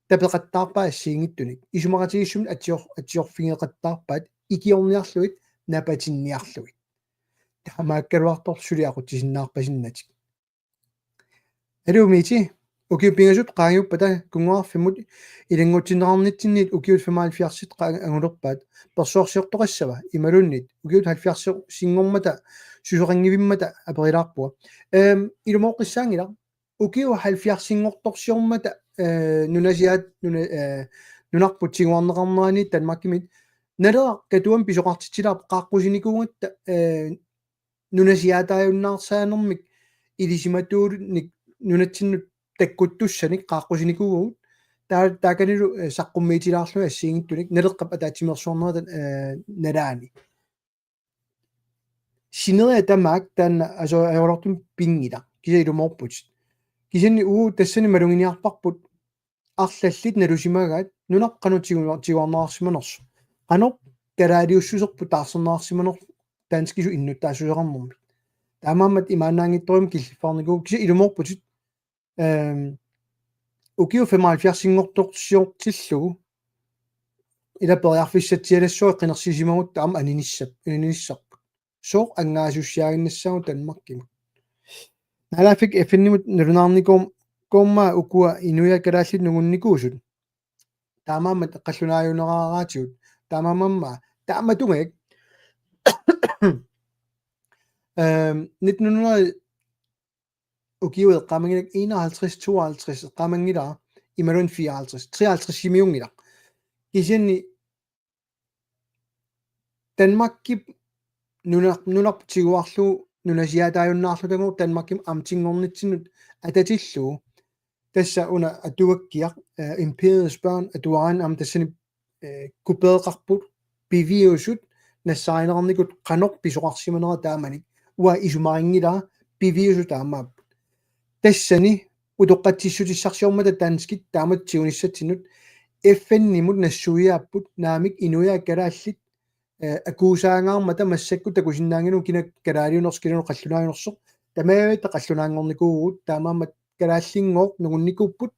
tapeqattaarpaat assigiinngitsunik. Isumaqatigiissumik atsior-, atsiorfigeqattaarpaat ikiorniarlugit napatinniarlugit. Taamaakkaluartorlu suli aqutsisinnaarpasinnatik. Aluu Miti, ukiut pingasut qaangiuppata kunnguarfimmut ilanngutsinneqarnitsinniit ukiut femoghalvfjerdsit qa-, angulerpaat, persuarsiortoqassava imaluunniit ukiut halvfjerdsinngormata susoqanngivimmata aperilaarpunga. Ehm, ilumooqqissaanngilaq, ukiut halvfjerdsinngortorsiormata, eh, nunasiaat, nuna-, eh, nunarput tiguarneqarnerani Danmarkimit Naleraq Katuami pisoqartitsilaarpoq qaaqqusinikuugatta, eh, nunasiaataajunnaarsaannermik ilisimatuunik nunatsinnut takkuttussanik qaaqqusinikuugatta. Taa-, taakanilu, eh, saqqummiitilaarlugit assigiinngitsunik Naleqqap ataatsimeersuarnerata, eh, nalaani. Sineriak tamaat taanna asu-, ajoraluartumik pinngilaq. Kisianni ilumoorputit. Kisianni uagut tassani maluginiarparput arlallit nalusimagaat nunarput qanoq tigu-, tiguarneqarsimanersoq. Qanoq kalaaliussuserput taarserneqarsimanersoq danskisut innuttaassuseqarnermik. Taamaammat imaannaanngitsorujummik killiffigineqarnikuuvoq, kisianni ilumoorputit, ehm, ukiut femoghalvfjerdsinngortorsiortillugu ila periarfissatsialassuaq qinersisimagutta aamma aninissap-, aninissarput. Sooq angaasussiaaginnassaagut Danmarkimut? Naalaaffik F N-imut nalunaarnikuum-, kuummat ukua inuiaat kalaallit nungunnikuusut. Taamaammat qallunaajunneraraatigut. Taamaammat taamatungajak. Ehm, nitten hundrede ukiut eqqaamanngilakka enoghalvtreds, tooghalvtreds eqqaamanngilara, imaluunniit fireoghalvtreds, treoghalvtreds-imiunngilaq. Kisianni Danmarkip nunar-, nunarput tiguarlugu nunasiaataajunnaarlutagooq Danmarkimut amtinngornitsinnut atatillugu. Tassa una atuakkiaq, eh, Imperiets Børn atuaraanni aamma tassani, eh, kupeeqarput piviusut nassaarineqarnikut qanoq pisoqarsimanera taamani. Uanga isumarinngilara piviusut taamaapput. Tassani utoqqatsissutissarsiormata danskit taamatut tigunissatsinnut F N-imut nassuiaapput naamik inuiaat kalaallit, eh, akuusaangaarmata massakkut takusinnaanngilagut kina kalaaliunersoq kina qallunaajunersoq. Taamaallaat qallunaanngornikuuvugut, taamaammat kalaallinngooq nungunnikuupput,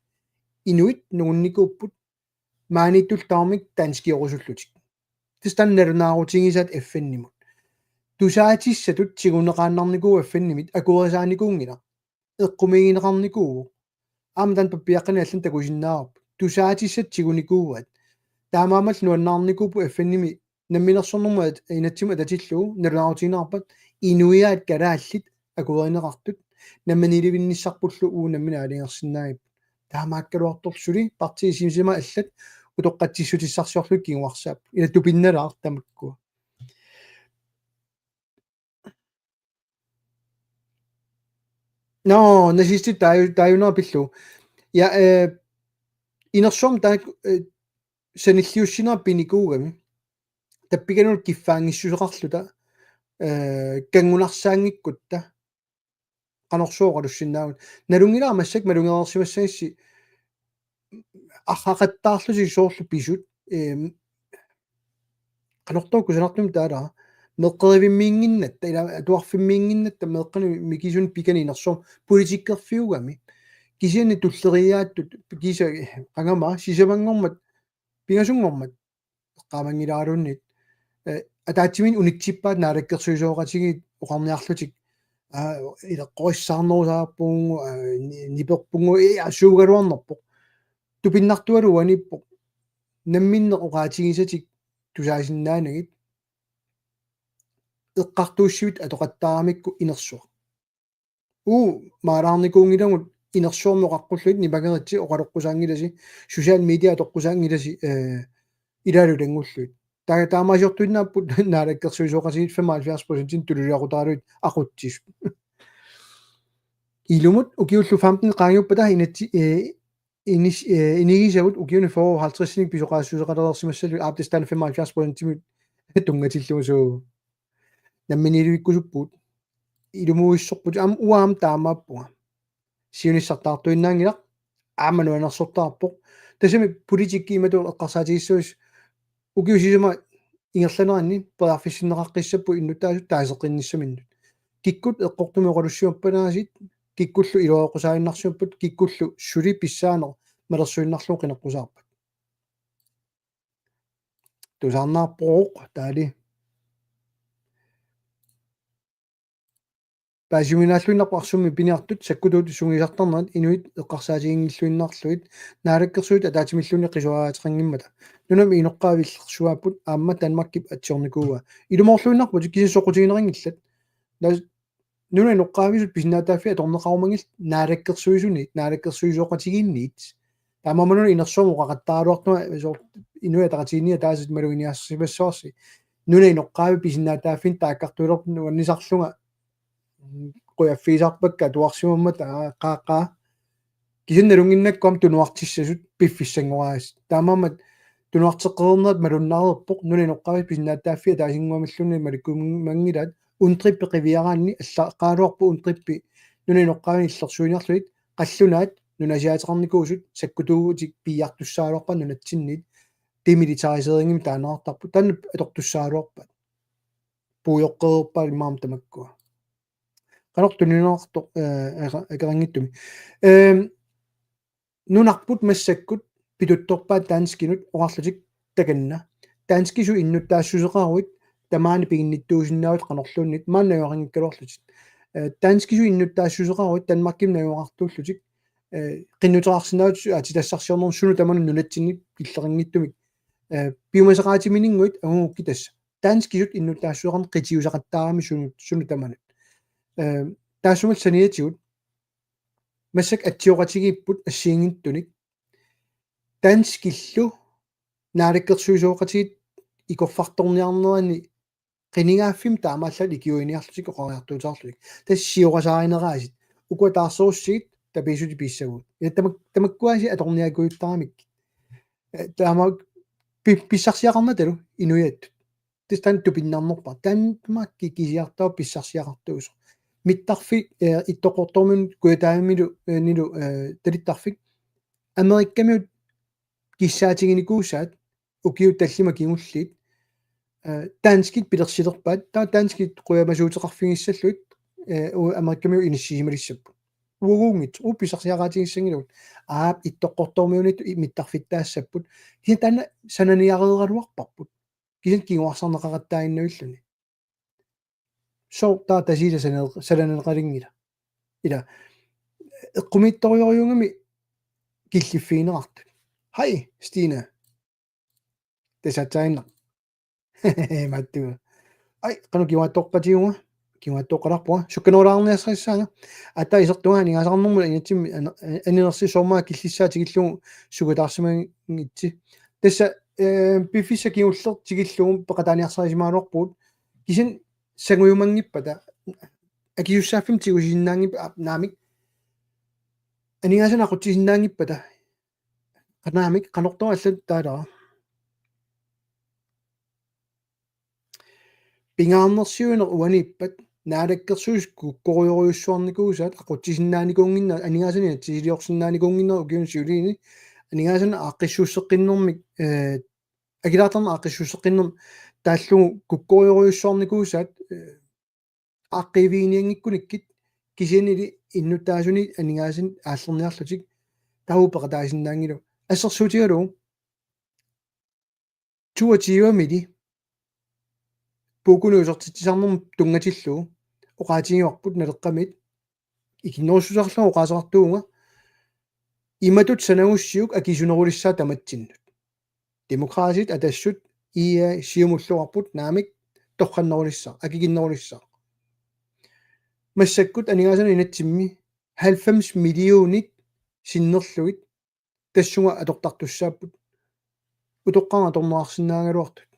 inuit nungunnikuupput, maaniittullu tamarmik danskiorusullutik. Tassa taanna nalunaarutigisaat F N-imut. Tusaatissatut tiguneqaannarnikuuvoq F N-imit, akuerisaanikuunngilaq. Eqqumiigineqarnikuuvoq. Aamma taanna pappiaqqanik allanik takusinnaavarput. Tusaatissatut tigunikuuaat. Taamaammallu nuannaarnikuupput F N-imi namminersornermut at-, inatsimmi atatillugu nalunaarutigineqarpat inuiaat kalaallit akuerineqartut namminiilivinnissarpullu uagut nammineq aalajangersinnaagipput. Taamaakkaluartorlu suli partiit sisamaat allat utoqqatsissutissarsiorlugit kinguarsaapput. Ila tupinnalaaq tamakkua. Nå, nazistit taaju-, taajunnerat pillugu. Ja, eh, inersuarmi taakku, eh, sanilliussinerat pinikuugami. Tappikanilu kiffaanngissuseqarluta, eh, kanngunarsaanngikkutta. Qanorsuaq oqalussinnaagut. Nalunngilara massakkut malugereersimassagissi arraqattaarlutik soorlu pisut, ehm, qanortoq kusanartumik taalaat. Meeqqerivimmiinnginnatta, ila atuarfimmiinnginnatta meeqqanik mikisunik pikanik inersuarmi politikkerfiugami. Kisianni tulleriiaattut, kisa-, qangami, sisamanngormat, pingasunngormat eqqaamanngilaaraluunniit. Eh, ataatsimiinneq unitsippaat naalakkersuisooqatigiit oqarniarlutik. Aa, ileqqorissaarnerusaarpugut, aa, ni-, niperpugut, ii, aa, suugaluarnerpoq. Tupinnartualu uaniippoq. Namminneq oqaatigisatik tusaasinnaanagit. Eqqartuussivit atoqattaaramikku inersuaq. Uu, maalaarnikuunngilagut inersuarmi oqaqqullugit nipangeritsi oqaloqqusaanngilasi, social media atoqqusaanngilasi, eh, ilaalu ilanngullugit. Taa-, taamaasiortuinnaapput naalakkersuisooqatigiit femoghalvfjerds procent tululiaqutaraluit aqutsisut. Ilumut ukiullu femten qaangiuppata inatsi-, eh, inis-, eh, inigisagut ukiuni fyrre halvtredsinik pisoqaassuseqalersimassallutik aaptestaani femoghalvfjerds procentimik tunngatillugu suu. Namminiilivikkusuppugut. Ilumuuissorput aamma uanga aamma taamaappunga. Siunissartaartuinnaanngilaq aamma nuannersortaarpoq. Tassami politikki imatut eqqarsaatigissavasi ukiut sisamat ingerlaneranni periarfissinneqaqqissapput innuttaasut taaseqqinnissaminnut. Kikkut eqqortumik oqalussimapput aasiit, kikkullu iluaqusaannarsimapput, kikkullu suli pissaaneq malersuinnarlugu qineqqusaarpat. Tusarnaarpoq taali. Paasiuminaalluinnarpoq arsummi piniartut sakkutuut sungiusartarnerat inuit eqqarsaatiginngilluinnarlugit naalakkersuisut ataatsimilluunniit qisuariaateqanngimmata. Nunami inoqqaavi illersuaapput aamma Danmarkip atsiornikuuaa. Ilumoorluinnarputit kisianni soqutigineqanngillat. Nunap inoqqaavisut pisinnaatitaaffii atorneqarumanngillat naalakkersuisuni, naalakkersuisooqatigiinniit. Taamaammat una inersuarmi oqaqattaaraluartunga soorlu Inuit Ataqatigiinni ataaseq maluginiassarsimassavarsi. Nunap inoqqaavi pisinnaatitaaffiini taakkartuilerput nuannisarlunga qujaffigisarpakka atuarsimammata qaaqqa. Kisianni nalunnginnakku aamma tunuartissasut piffissanngoraasut. Taamaammat tunuarteqqereernerat malunnaareerpoq, nunap inoqqaavi pisinnaatitaaffii ataasinnguamilluunniit malikkumanngilaat, UNDRIP-i qiviaraanni allaqqagaluarpoq UNDRIP-i nunap inoqqaavinik illersuiniarlugit qallunaat nunasiaateqarnikuusut sakkutuugutik piiartussaagaluarpaat nunatsinniit, demilitariseringimik taaneqartarput, taanna atortussaagaluarpaat. Puigoqqereerpaat immaqa aamma tamakkua. Qanoq tunineqartoq, eh, aqa-, akeqanngitsumi. Ehm, nunarput massakkut pituttorpaat danskinut oqarlutik takanna. Danskisut innuttaassuseqaruit tamaani piginnittuusinnaavutit qanorluunniit maani najugaqanngikkaluarlutit. Eh, danskisut innuttaassuseqaruit Danmarkimi najugaqartuullutik, eh, qinnuteqarsinnaavutit aatsitassarsiornermut sunut tamanut nunatsinni killeqanngitsumik. Eh, piumasaqaatimininnguit angugukkit tassa. Danskisut innuttaassuseqarneq qitiusaqattaarami sunut, sunut tamanut. Eh, taassuma saniatigut massakkut atsioqatigiipput assigiinngitsunik. Danskillu naalakkersuisooqatigiit ikorfartorniarnerani qinigaaffimmi taamaallaat ikiuiniarlutik oqariartuutaarlutik. Tassa siorasaarineraasit. Ukua taarserussigit tapiissutit piissavagut. Ja tamak-, tamakkuasi atorniakujuttaramikkit. Eh, taama pi-, pissarsiaqarnatalu inuiattut. Tassa taanna tupinnarnerpaaq. Taanna tamakki kisiartaavoq pissarsiaqartuusoq. Mittarfik, eh, Ittoqqortoormiunut Kujataamilu, eh, nilu, eh, talittarfik. Amerikkamiut kissaatiginikuusaat ukiut tallimat kingulliit, eh, danskit pilersilerpaat, taava danskit qujamasuuteqarfigissallugit, eh, u-, Amerikkamiut inissisimalissapput. Uaguunngitsoq, uagut pissarsiaqaatigissanngilagut. Aap, Ittoqqortoormiunit i-, mittarfittaassapput. Kisianni taanna sananiareeraluarparput. Kisianni kinguarsarneqaqattaaginnavilluni. Sooq taava Tasiilaq sana-, sananeqalinngila. Ila, eqqumiitsorujorujuugami killiffigineqartut. Hej, Stine. Tassa aatsaannaq. Maattuga. Ai, qanoq kinguaattooqqatigiuvunga. Kinguaattooqqalerpunga. Sukkanerulaarniassarissaanga. Aatsaat isertunga aningaasaqarnermut inatsimmi an-, an-, aninersi soorunami killissaa tikillugu sukataarsimanngitsi. Tassa, eh, piffissaq kingulleq tikillugu peqataaniarsarisimagaluarpugut. Kisianni sangujumanngippata akisussaaffimmik tigusisinnaanngippat, aa, naamik. Aningaasanik aqutsisinnaanngippata. Naamik, qanortoq allat taalara. Pingaarnersiuineq uaniippat, naalakkersuisut kukkorujorujussuarnikuusaat, aqutsisinnaanikuunnginnerat, aningaasanik inatsisiliorsinnaanikuunnginnerat ukiuni siuliini, aningaasanik aaqqissuusseqqinnermik, eh, akilaartarneq aaqqissuusseqqinnermik taallugu kukkorujorujussuarnikuusaat, eh, aaqqiiviginianngikkunikkit kisiannili innuttaasunik aningaasanik aallerniarlutik taava peqataasinnaanngilagut. Assersuutigalugu toogtyvemili puukuni utertitsisarnermut tunngatillugu oqaatigivarput Naleqqamiit, ikinnerussuteqarlunga oqaaseqartuuvunga, imatut sanagussiuk akisunerulissaaq tamatsinnut. Demokraatit, Atassut, I A, Siumulluarput, naamik, torrannerulissaaq, akikinnerulissaaq. Massakkut aningaasanut inatsimmi halvfems millionit sinnerlugit tassunga atortartussaapput. Utoqqaat atorneqarsinnaagaluartut.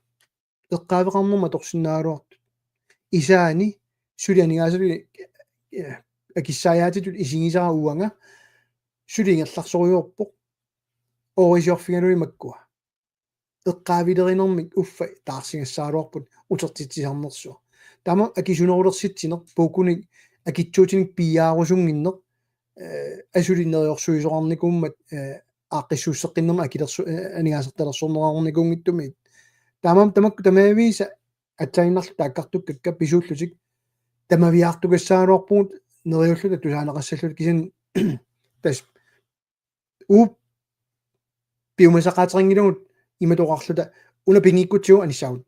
Eqqaaveqarnermut atorsinnaagaluartut. Isaani suli aningaasallu, eh, akissaajaatitut isigisara uanga suli ingerlaarsorujoorpoq. Oorisiorfigalugit makkua. Eqqaavilerinermik uffa taarsigassagaluarput utertitsisarnersuaq. Taama akisunerulersitsineq puukuni akitsuutinik piiaarusunnginneq, eh, asuli neriorsuisoqarnikuummat, eh, aaqqissuusseqqinnermik akilersu-, eh, aningaasartalersorneqarnikuunngitsumik. Taamaammat tamakku tamaviisa aatsaannarlu taakkartukkakka pisuullutik tamaviaartukassagaluarpugut neriulluta tusaaneqassalluta kisianni tassa uagut piumasaqaateqanngilagut imatut oqarluta una pinngikkutsigu anissaagut.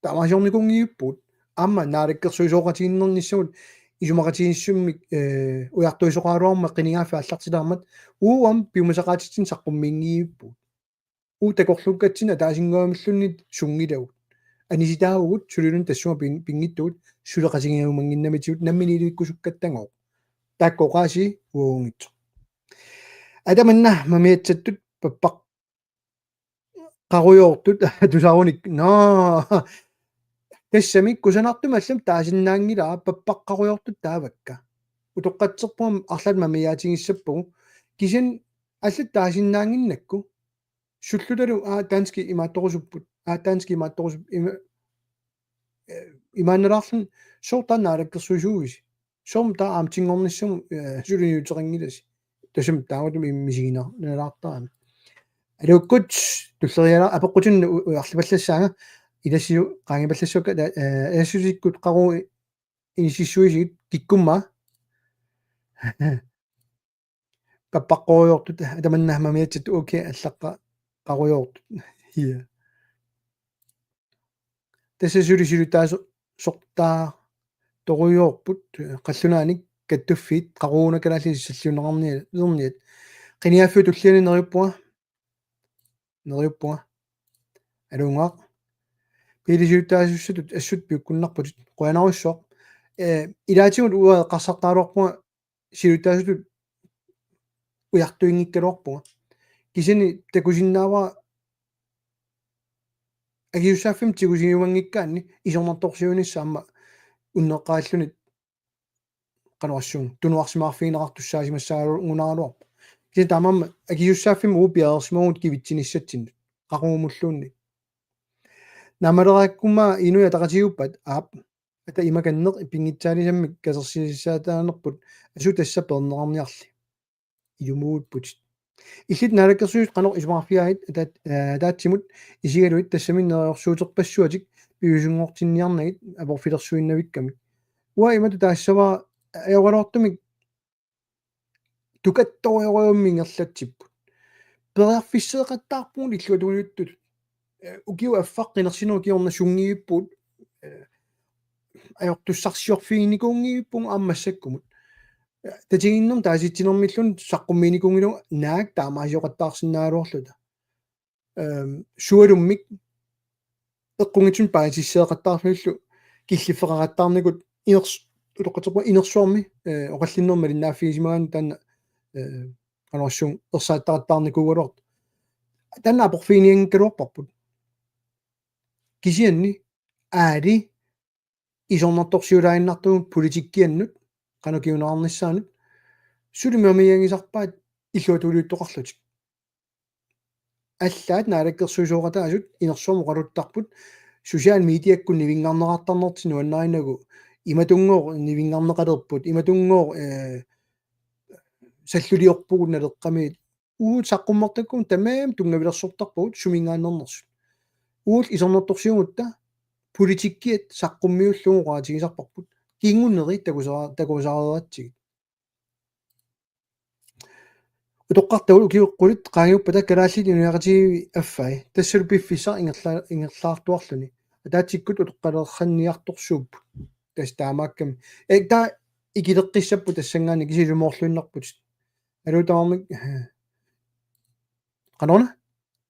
Taamaasiornikuunngippugut. Aamma naalakkersuisooqatigiinnernissamut isumaqatigiissumik, eh, ujartuisoqaraluarmat qinigaaffik aallartilaarmat uagut piumasaqaatitsinnut saqqummiinngivippugut. Uagut takorluukkatsinnik ataasinnguamilluunniit sunngilagut. Anisitaavugut suliluunniit tassunga pin-, pinngitsugut suleqatigiumannginnamitigut nammineq ilivikkusukkattagooq. Taakku oqaasii uaguunngitsoq. Atamanna mamiatsattut pappaqqarujoortut tusaarunik. Naa. Tassami kusanartumik allamik taasinnaanngilara pappaqqarujoortut taavakka. Utoqqatserpunga arlaat mamiaatigissapput. Kisianni allat taasinnaannginnakku. Sullutalu aa danskit imaattorusupput. Aa danskit imaattorusupput. Ima, eh, imaannalaarluni sooq taanna naalakkersuisuuisi. Sooq taava aamma tinngornissamut, eh, suliniuteqanngilasi. Tassami taamatut misiginalaartarami. Aluukkut tulleriiaala apeqqutinik u-, ujarlipallassaanga ilassiu qaangipallassavakka, eh, ilassutikkut qaqugu inississuisigit kikkumma. Pappaqqarujoortut, atamanna mamiatsat okay allaqqarujoortut. Ja. Tassa suli silutaasoq sortaartorujoorput, eh, qallunaanik kattuffiit qaqugu una kalaallisut salliunneqarniat, qinigaaffiup tulliani neriuppunga. Neriuppunga. Aluungaaq. Piilisiutaasussatut assut piukkunnarputit. Qujanarsuaq. Eh, ilaatigut uanga eqqarsartaraluarpunga silutaasutut ujartuinngikkaluarpunga. Kisianni takusinnaavara akisussaaffimmik tigusiumanngikkaanni isornartorsiuinissaq aamma unneqqarilluni qanorsuaq tunuarsimaarfigineqartussaasimassaagunaraluarpoq. Kisianni taamaammat akisussaaffimmik uagut piareersimavugut kivitsinissatsinnut. Qaqugumulluunniit. Naammaleraakkumma Inuit Ataqatigiippat aap ata imakanneq pinngitsaalisammik katersisaataanerput asut tassa peerneqarniarli. Ilumuupputit. Illit naalakkersuisut qanoq isumaqarfigaagit ataat-, eh, ataatsimut isigalugit tassami neriorsuuterpassuatik piviusunngortinniarnagit aporfilersuinnavikkamik. Uanga imatut taassavara ajoraluartumik tukattorujorujummik ingerlatsipput. Periarfisseeqattaarpugut illuatungiliuttut. Eh, ukiut affaq qinersinerup kingorna sunngivippugut, eh, ajortussarsiorfiginikuunngivippugut aamma massakkumut. Eh, tatiginninnermut taasitsinermilluunniit saqqummiinikuunngilagut naak taamaasioqattaarsinnaagaluarluta. Ehm, sualummik eqqunngitsumik paasisseeqattaarlugillu killiffeqaqattaarnikut iners-, utoqqatserpunga inersuarmi, eh, oqallinnermi malinnaaffigisimagaanni taanna, eh, qanorsuaq ersaattaqattaarnikuugaluartoq. Taanna aporfiginianngikkaluarparput. Kisianni aali isornartorsiulaaginnartugut politikkiannut, qanoq kinguneqarnissaanut, suli mamiagisarpaat illuatungiliuttoqarlutik. Allaat naalakkersuisooqataasut inersuarmi oqaluttarput, social mediakkut nivinngarneqartarnertik nuannarinagu, imatunngooq nivinngarneqalerput, imatunngooq, eh, salluliorpugut Naleqqami, uagut saqqummertakkagut tamarmik tunngavilersortarpagut suminngaanneersut. Uagut isornartorsiugutta politikkiat saqqummiullugu oqaatigisarparput. Kinguneri takusara-, takusareeratsigit. Utoqqartagut ukiut qulit qaangiuppata kalaallit inuiaqatigiivi affai. Tassalu piffissaq ingerla-, ingerlaartuarluni. Ataatsikkut utoqqaleqanniartorsuupput. Tassa taamaakkami. Eh, taava ikileqqissapput tassanngaanniit kisianni ilumoorluinnarputit. Aluu tamarmik. Qanoruna?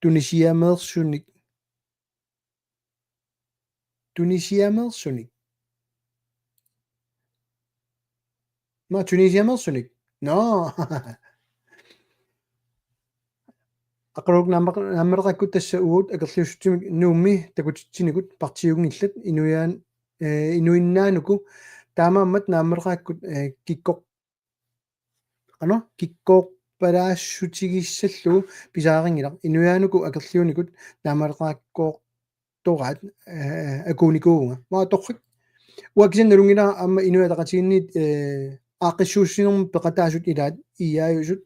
Tunisiameersunik. Tunisiameersunik. Naa, Tunisiameersunik. Nå. Aqaguagu naamma-, naammaleqaakkut tassa uagut akerliussutsimik Nuummi takutitsinikut partiunngillat inuiaan-, eh, inuinnaanuku taamaammat naammaleqaakkut, eh, kikkor-, qanoq, kikkoorpalaassutigissallugit pisariaqanngilaq. Inuiaanuku akerliunikut naammaleqaakkoortoraat, eh, akuunikuuvunga. Maani torrak. Uanga kisianni nalunngilara aamma Inuit Ataqatigiinniit, eh, aaqqissuussinermi peqataasut ilaat I A-usut,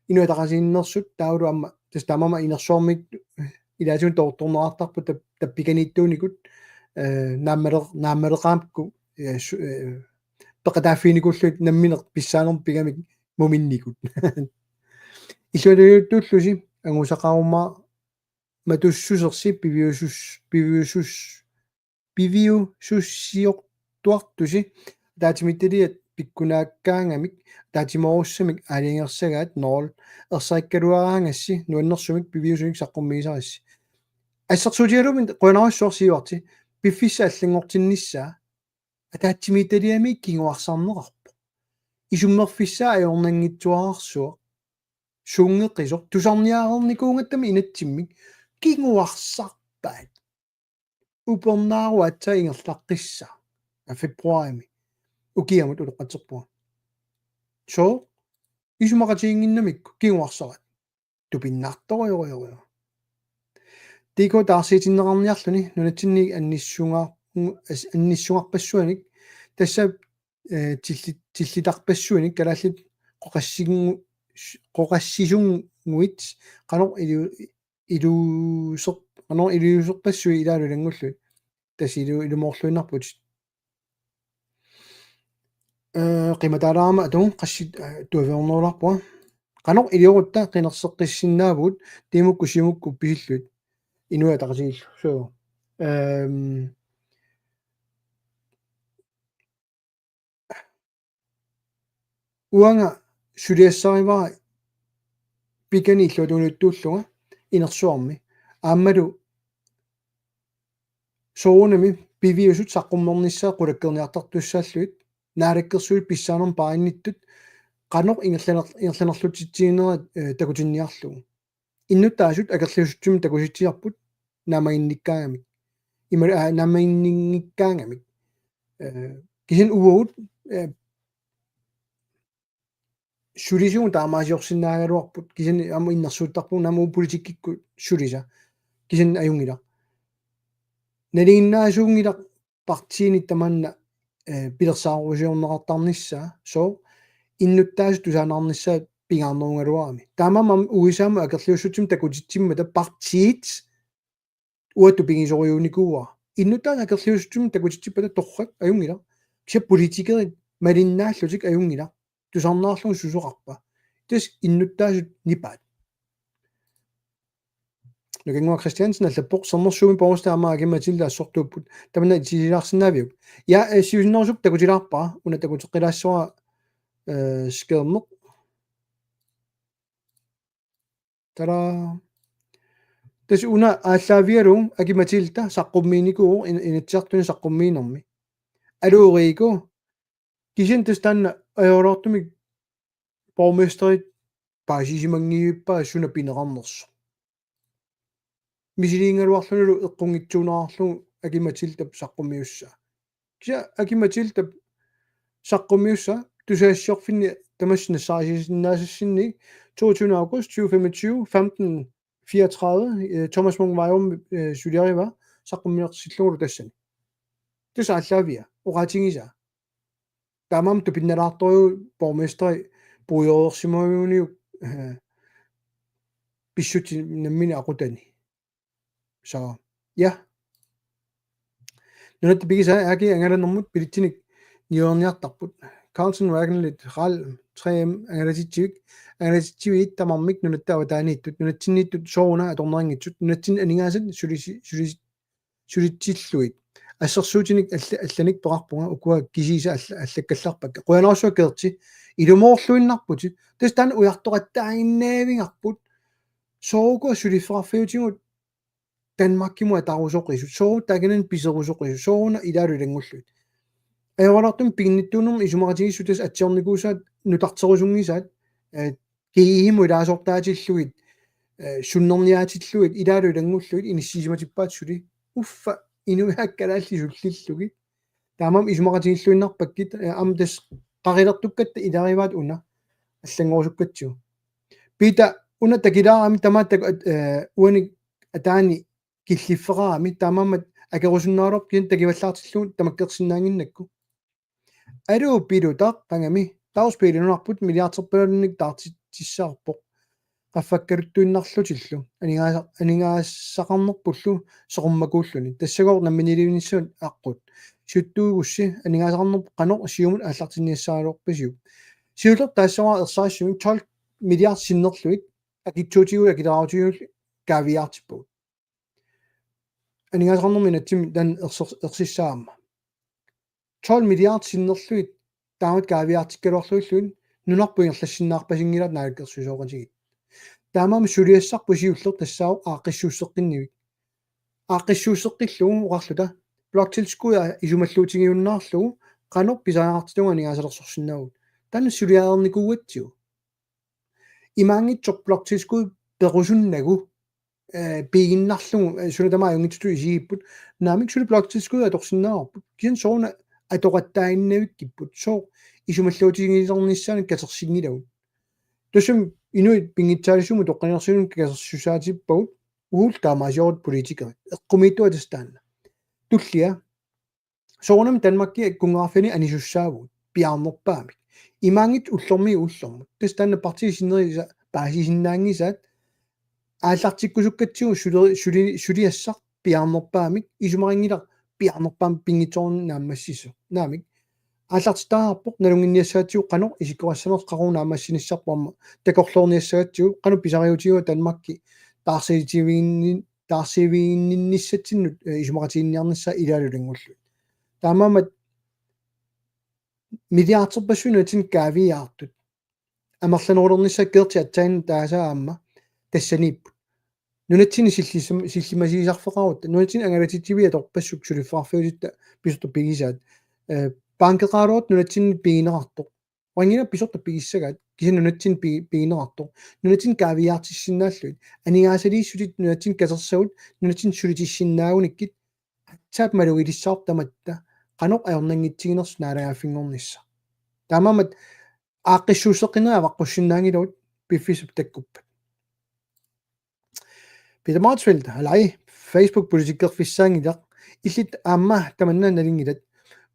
Inuit Ataqatigiinneersut taavalu aamma tassa taamaammat inersuarmiittut ilaatigut toortorneqartarput tap-, tappikaniittuunikut, eh, naammaleq-, naammaleqaakkut, eh, su-, eh, peqataaffiginikuullugit nammineq pissaanermut pigamik muminnikut. Illuatungiliuttuullusi angusaqarumaarmatussusersi piviusus-, piviusus-, piviusussiortuartusi. ataatsimiititaliat pikkunaakkaangamik, ataatsimoorussamik aalajangersagaat nul, ersarikkaluaraangassi nuannersumik piviusunik saqqummiisarissi. Assersuutigalugu qujanarsuaq Siivarti, piffissaq allanngortinnissaa, ataatsimiititaliami kinguarsarneqarpoq. Isummerfissaa ajornanngitsuararsuaq. Sunngeqisoq tusarniareernikuugatta inatsimmik kinguarsarpaat. Upernaaruaatsa ingerlaqqissaa. Aa, februarimi. Ukiamut utoqqatserpunga. Sooq isumaqatiginnginnamikku kinguarsarat. Tupinnartorujorujorujor. D K taarsiitinneqarniarluni nunatsinni annissunga-, as-, annissugarpassuanik tassa, eh, tilli-, tillitarpassuanik kalaallit qoqassingu-, qoqassisunguit qanoq iliu-, iluuseq-, qanoq iliuuserpassuit ilaalu ilanngullugit. Tassa ilu-, ilumoorluinnarputit. Eh, qimataalaarama atugu qassit, eh, tuaviornerularpunga. Qanoq iliorutta qinerseqqissinnaavugut Tiimukkut Siumukkut pisillugit. Inuit Ataqatigiillu. So, ehm, uanga suliassarivara pikani illuatungiliuttuullunga inersuarmi. Aammalu soorunami piviusut saqqummernissaat qulakkeerniartartussaallugit, naalakkersuisut pissaanermut paarinnittut, qanoq ingerlaner-, ingerlanerlutsitsiginera, eh, takutinniarlugu. Innuttaasut akerliussutsimik takusitsilerput naammaginnikkaangamik. Ima, aa, naammaginninngikkaangamik. Eh, kisianni uagut, eh, sulisugut taamaasiorsinnaagaluarput, kisianni aamma innersuuttarpugut naammagu politikkikkut sulisa. Kisianni ajunngilaq. Nalinginnaasuunngilaq partiinit tamanna, eh, pilersaarusiorneqartarnissaa, sooq innuttaasut tusaanaarnissaat pingaarnerugaluarami. Taamaammat U S A-mut akerliussutsimik takutitsimmata partiit uagut tupigisorujussuunikuuara. Innuttaasut akerliussutsimik takutitsippata torrak ajunngilaq. Kisianni politikerit malinnaallutik ajunngilaq. Tusarnaarlugu susoqarpa. Tassa innuttaasut nipaat. Nukannguaq Christiansen allappoq: Sermersuumi borgmesteri aamma Aki-Matilda assortuupput. Tamanna itisilaarsinnaaviuk? Ja, eh, siusinnerusukkut takutilaarpara, una takuteqqilaassavara, eh, skærmeq. Tada. Tassa una aallaavigalugu Aki-Matilda saqqummiinikuuvoq in-, Inatsisartuni saqqummiinermi. Aluu Riku, kisianni tassa taanna ajoraluartumik borgmesterit paasisimanngivippai suna pineqarnersoq. Misiliigaluarlunilu eqqunngitsuunerarlugu Aki-Matildap saqqummiussaa. Kisianni Aki-Matildap saqqummiussaa tusagassiorfinni tamassi nassaarisinnaasassinnit toogtyvende august tyve femogtyve, femten fireogtredive, eh, Thomas Munch Weirumi, eh, suliariva saqqummersillugulu tassani. Tassa aallaaviga, oqaatigisaa. Taamaammat tupinnalaartorujuuvoq borgmesteri puigoreersimaguniuk, eh, pissutsit namminneq aqutani. Så, ja. Nunatta pigisaa Aki angalanermut billetsinik niuerniartarput. Carlsen Wagenlit, Ral, tre M angalatitsivik, angalatitsivit tamarmik nunatta avataaniittut, nunatsinniittut soorunami atorneqanngitsut, nunatsinni aningaasat sulisi-, sulisi-, sulitsillugit. Assersuutinik alla-, allanik peqarpunga, ukua kisiisa alla-, allakkallarpakka. Qujanarsuaq Gerti, ilumoorluinnarputit. Tassa taanna ujartoqattaaginnaavigarput. Soorlu ukua suliffeqarfiutigut Danmarkimut ataarusoqisut. Soorlu taakkunani piserusoqisut. Soorlu una ilaalu ilanngullugit. Ajoraluartumik piginnittuunermut isumaqatigiissut tassa atsiornikuusaat nutarterusunngisaat, eh, G E-mut ilaasortaatillugit, eh, sunnerniaatillugit, ilaalu ilanngullugit, inissisimatippaatit suli. Uffa, inuiaat kalaallit sullillugit. Taamaammat isumaqatigiilluinnarpakkit, eh, aamma tassa qarilertukkatta ilagivaat una, allanngorusukkatsigu. Peter, una takilaarami tamaat tak-, eh, uani ataani killiffeqarami, taamaammat akerusunnaagaluarpoq kisianni takivallaartillugu tamakkersinnaannginnakku. Aluu Pilutaq qangami, taarspili nunarput milliarderpalunnik taartitsissavarput. Qaffakkaluttuinnarlutillu. Aningaasa-, aningaasaqarnerpullu soqummakuulluni. Tassagooq namminiilivinnissamut aqqut. Siuttuugussi aningaasaqarnerput qanoq Siumut aallartinniassagaluarpisiuk? Siulleq taassavara ersarissumik tolv milliard sinnerlugit akitsuutigut akileraarutigut kaaviiaartippagut. Aningaasaqarnermi inatsimmi taanna erser-, ersissaammat. tolv milliard sinnerlugit taamatut kaaviiaartikkaluarlugillugit nunarput ingerlassinnaarpasinngilaat naalakkersuisooqatigiit. Taamaammat suliassarput siulleq tassaavoq aaqqissuusseqqinnivik. Aaqqissuusseqqillugu oqarluta bloktilskud isumalluutigiunnaarlugu qanoq pisariaqartitunga aningaasalersorsinnaavugut. Taanna suliareernikuugatsigu. Imaanngitsoq bloktilskud perusunnagu, eh, piiginnarlugu, eh, suna tamaat ajunngitsutut isigipput. Naamik, suli bloktilskud atorsinnaavarput. Kisianni sooruna atoqattaaginnavikkipput. Sooq isumalluutigilernissaanut katersinngilagut. Tassami inuit pinngitsaaliissummik utoqqalinersiummik katersussaatippagut, uagut taamaasiorutta politikerit. Eqqumiitsuat tassa taanna. Tullia. Soorunami Danmarki kunngeqarfiani anisussaavugut piaarnerpaamik. Imaanngitsoq ullormiit ullormut. Tassa taanna partiit sinneri paasisinnaanngisaat aallartikkusukkatsigu suli-, suli-, suliassaq piaarnerpaamik, isumaqanngilaq piaarnerpaamik pinngitsoorani naammassisoq. Naamik. Aallartittariaqarpoq nalunnginniassagatsigu qanoq isikkoqassanersoq, qanoq naammassinissarput aamma takorloorniassagatsigu, qanoq pisariutigalugu Danmarki taarsiitiviginni-, taarsiiviginninnissatsinnut, eh, isumaqatiginninniarnissaa ilaalu ilanngullugit. Taamaammat milliarderpassuit nunatsinni kaaviiaartut amerlanerulernissaat Gerti aatsaannguaq taasaa aamma tassaniipput. Nunatsinni sillissim-, sillimasiisarfeqarutta, nunatsinni angalatitsiviit atorpassuk suliffeqarfiutitta pisortaq pigisaat. Eh, bankeqaraluartoq nunatsinni pigineqartoq. Uangalu pisortaq pigissagaat, kisianni nunatsinni pi-, pigineqartoq. Nunatsinni kaaviiaartissinnaallugit. Aningaasaliissutit nunatsinni katersagut, nunatsinni sulitissinnaagunikku, aatsaat malugilissaartut tamatta, qanoq ajornanngitsiginersoq naalagaaffinngornissaq. Taamaammat aaqqissuusseqqinerit avaqqussinnaanngilagut piffissap takkuppat. Peter Motzfeldt, alai, Facebook politikkerfissaanngilaq, illit aamma tamanna nalunngilat.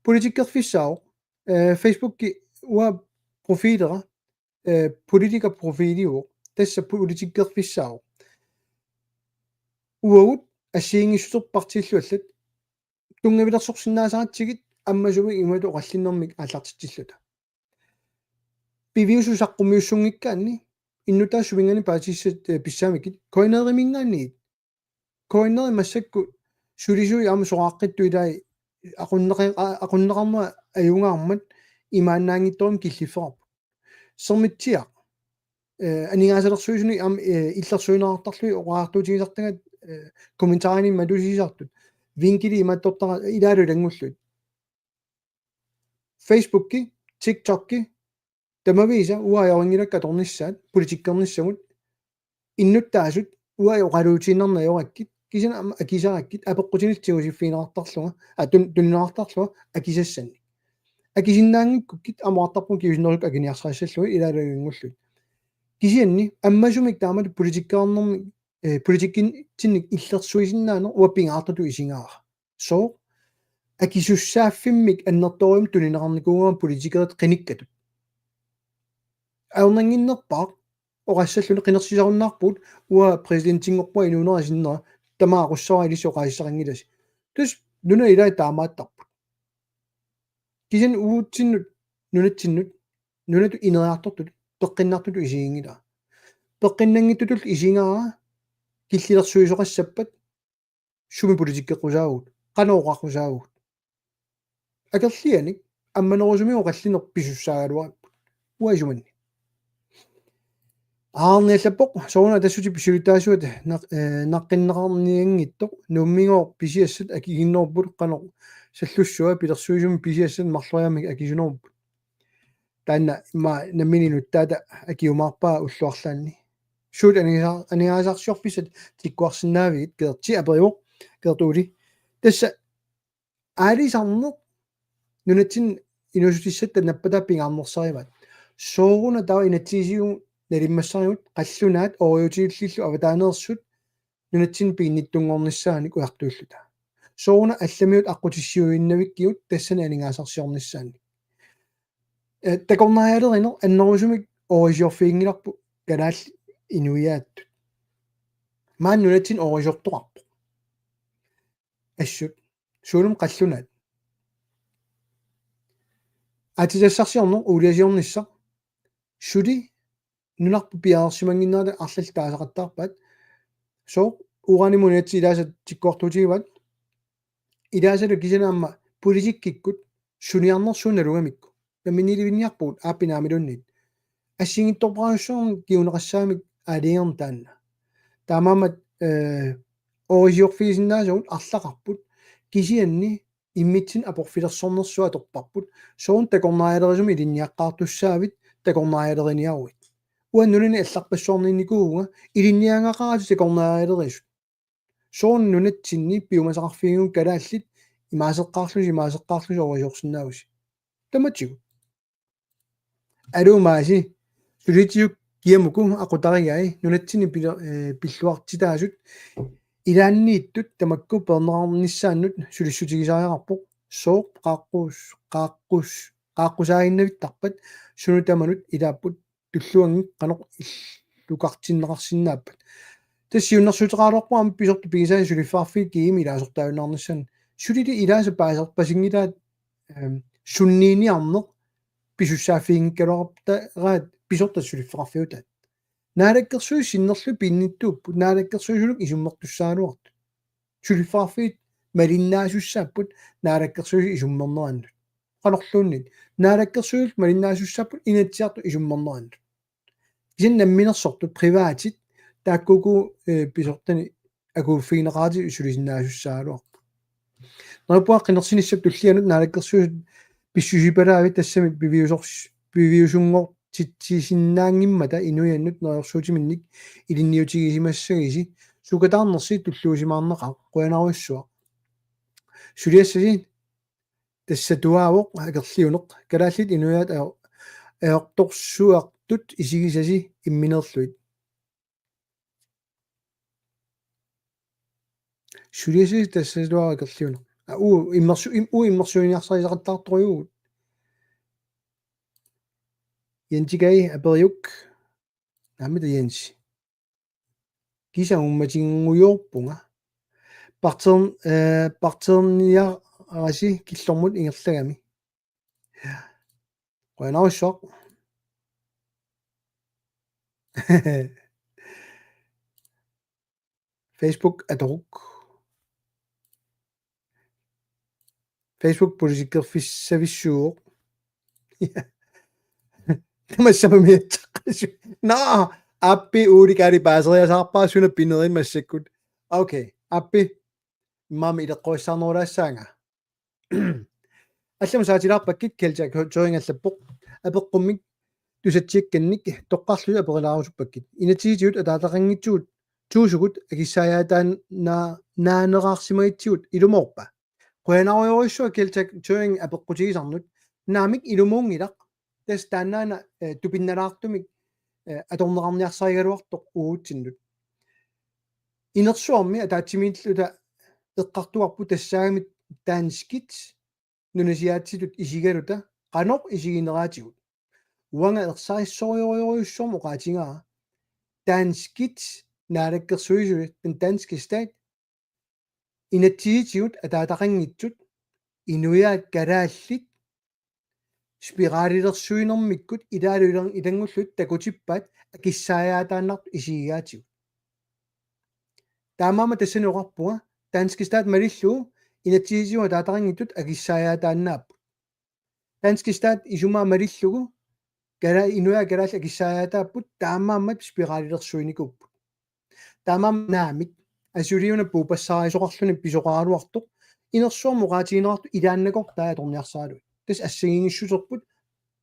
Politikkerfissaavoq, eh, Facebooki uanga profilera, eh, politikerprofiliuvoq, tassa politikkerfissaavoq. Uagut assigiinngissuseq partiillu allat tunngavilersorsinnaasaratsigit ammasumik imatut oqallinnermik aallartitsilluta. Piviusut saqqummiussunngikkaanni innuttaasut suminngaanniit paasissat, eh, pissaamikku. KNR-iminngaanniit. KNR-i massakkut sulisui aamma soraaqqittut ilai aqunneqa-, a-, aqunneqarnerat ajungaarmat imaannaanngitsorujummik killiffeqarpoq. Sermitsiaq, eh, aningaasalersuisunik aamma, eh, illersuineqartarlugit oqariartuutigisartagaat, eh, kommentarini matusiisartut. Vinkili imaattortaqaaq ilaalu ilanngullugit. Facebooki, TikToki, tamaviisa uanga ajorinngilakka atornissaat, politikkernissamut, innuttaasut uanga oqaluutiinnarneq ajorakkit, kisianni aamma akisarakkit, apeqqutinillu tigusiffigineqartarlunga, a, tun-, tunineqartarlunga akisassannik. Akisinnaanngikkukkit aamma oqartarpunga kingusinnerusukkut akiniarsarissallugit ilaalu ilanngullugit. Kisianni ammasumik taamatut politikkeqarnermik, eh, politikitsinnik illersuisinnaaneq uanga pingaartutut isigaara. Sooq? Akisussaaffimmik annertoorujussuarmik tunineqarnikuugama politikerit qinikkatut. Ajornannginnerpaaq oqassalluni qinersisarunnaarpugut uanga præsidentinngorpunga inuunera sinnera tamaat aqussavara ilissi oqaasissaqanngilasi. Tassa nunat ilaat taamaattarput. Kisianni uagutsinnut nunatsinnut nunatut ineriartortutut peqqinnartutut isiginngilara. Peqqinnanngitsutullu isigaara killilersuisoqassappat sumi politikkeqqusaavugut, qanoq oqaqqusaavugut. Akerlianik ammanerusumik oqallinneq pisussaagaluarput. Uanga isumanni. Aarniallappoq, soorunami Atassutip pisulittaasuata naq-, eh, naqqinneqarnianngitsoq, Nuummigooq pisiassat akikinnerupput qanoq sallussua, pilersuisumik pisiassat marloriaammik akisunerupput. Taanna immaqa nammineq nuttaata akiumaarpaa ullut arlaanni. Suut aningaasa-, aningaasarsiorfissat tikkuarsinnaavigit, Gerti aperivoq, Gerti Uuli. Tassa aalisarneq nunatsinni inuussutissatta nappataa pingaarnersarivaat. Sooruna taava inatsisitigut nalimmassarigut qallunaat ooriutilillu avataaneersut nunatsinni piginnittunngornissaanik ujartuilluta. Sooruna allamiut aqqutissiuinnavikkigut tassani aningaasarsiornissaannik. Eh, takornarialerineq annerusumik oorisiorfiginngilarput kalaallit inuiaattut. Maani nunatsinni oorisortoqarpoq. Assut. Suulumi qallunaat. Aatsitassarsiorneq uuliasiornissaq. Suli nunarput piareersimannginnerata arlallit taasaqattaarpaat. Sooq? Uranimut nunatsinni ilaasa tikkuartuutigivaat. Ilaasalu kisianni aamma politikkikkut suniarnersuup nalugamikku. Tamanna ilivinniarpugut aappi naamiluunniit. Assigiinngitsorpassuarnik kinguneqassagamik aalajangerneq taanna. Taamaammat, eh, oorisiorfigisinnaasagut arlaqarput, kisianni immitsinnut aporfilersornersuaq atorparput, soorlu takornarialerisumik ilinniaqqaartussaavit, takornarialeriniaruit. Uanga nunani allarpassuarniinnikuuvunga ilinniagaqaratik takornarialerisut. Soorlu nunatsinni piumasaqarfigigut kalaallit imaaseqqaarlusi, imaaseqqaarlusi oorisiorsinnaavusi. Tamatigut. Aluu Maasi, sulitiuk kiamuku aqutarigai, nunatsinni pil-, eh, pilluartitaasut ilaanniittut tamakku peerneqarnissaannut sulissutigisariaqarpoq, sooq qaaqqus-, qaaqqus-, qaaqqusaaginnavittarpat, sunut tamanut ilaapput tulluanngik qanoq illukartinneqarsinnaappat. Tassa siunnersuuteqaraluarpunga aamma pisortat pigisaasa suliffeqarfiit kiimi ilaasortaajunnaarnissaannut. Sulili ilaasa paaserpasinngilaat, ehm, sunniiniarneq pisussaaffiginngikkaluaqaat pisortat suliffeqarfiutaat. Naalakkersuisut sinnerlugit piinnittuupput, naalakkersuisullu isummertussaagaluartut. Suliffeqarfiit malinnaasussapput naalakkersuisut isummernerannut. Qanorluunniit. Naalakkersuisut malinnaasussapput Inatsisartut isummernerannut. Kisianni namminersortut privatit taakkuuku, eh, pisortani akuuffigineqaratik sulisinnaasussagaluarput. Neriuppunga qinersinissap tullianut naalakkersuisut pissusipalaavit tassami piviusors-, piviusunngortitsisinnaanngimmata inuiannut neriorsuutiminnik ilinniutigisimassagisi sukataarnersi tulluusimaarnaqaaq, qujanarujussuaq. Suliassasi tassatuaavoq akerliuneq. Kalaallit inuiaat ajor-, ajortorsuartut isigisasi imminerlugit. Suliassasi tassatuaavoq akerliuneq. Aa, uu, immersu-, im-, uu, immersuiniarsarisaqattaartorujuuvugut. Jensikai aperiuk. Naamik Jensi. Kisa uummatinngujorpunga. Partern-, eh, parterniarasi killormut ingerlagami. Qujanarsuaq. Facebook atoruk. Facebook politikkerfissavissuuvoq. Tamassamami atsaqqisu. Naa, aappi uulikaali paaseriasaarpaa suna pinerin massakkut. Okay, aappi. Immaqa ileqqorissaarnerulaassaanga. Allamut saatilaarpakkit Kjeld Jack Thøring allappoq. Apeqqummik tusatsiakkannik toqqarlusi aperilaarusuppakka. Inatsisitigut ataataqanngitsut tuusugut akissaajaataanna-, naanerarsimagitsigut ilumoorpa? Qujanarujorujussuaq Kjeld Jack Thøring apeqqutigisannut. Naamik ilumuunngilaq. Tassa taannaana, eh, tupinnalaartumik, eh, atorneqarniarsarigaluartoq uatsinnut. Inersuarmi ataatsimiilluta eqqartugarput tassaagamik danskit nunasiaatsitut isigaluta qanoq isigineraatigut. Uanga ersarissorujorujussuarmik oqaatigaara danskit naalakkersuisui, den danske stat, inatsisitigut ataataqanngitsut, inuiaat kalaallit spiralilersuinermikkut ilaalu ilan-, ilanngullugit takutippaat akissaajaataannartut isigigaatigut. Taamaammat tassani oqarpunga, danske stat malillugu inatsisitigut ataataqanngitsut akissaajaataannaapput. Danske stat isumaa malillugu kala-, inuiaat kalaallit akissaajaataapput, taamaammat spiralilersuinikuupput. Taamaammat naamik, asuli una puupassaarisoqarluni pisoqaraluartoq, inersuarmi oqaatigineqartut ilaannakortaa atorniarsaralugu. Tassa assigiinngissuserput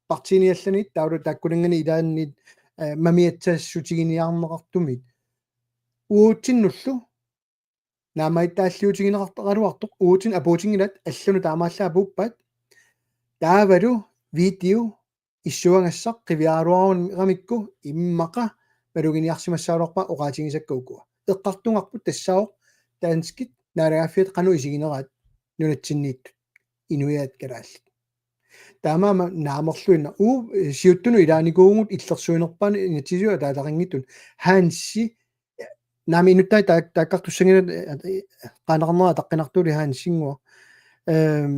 partiini allaniit taavalu taakkunanngaanniit ilaanniit, eh, mamiatsassutiginiarneqartumit. Uatsinnullu naammagittaalliutigineqartaraluartoq uatsinnut apuutinngilaat allanut taamaallaat apuuppaat. Taavalu video issuagassaq qiviaraluarugamikku immaqa maluginiarsimassagaluarpara oqaatigisakka ukua. Eqqartugarput tassaavoq danskit naalagaaffiata qanoq isigineraat nunatsinniittut. Inuiaat kalaallit. Taamaammat naamerluinnaq uu, eh, siuttunut ilaanikuuvugut illersuinerpaanut inatsisitigut ataataqanngitsut. Hansi, eh, naamik inuttai taak-, taakkartussanngilaat, eh, eh, qaanaqarnera ataqqinartuuli Hansinnguaq. Ehm,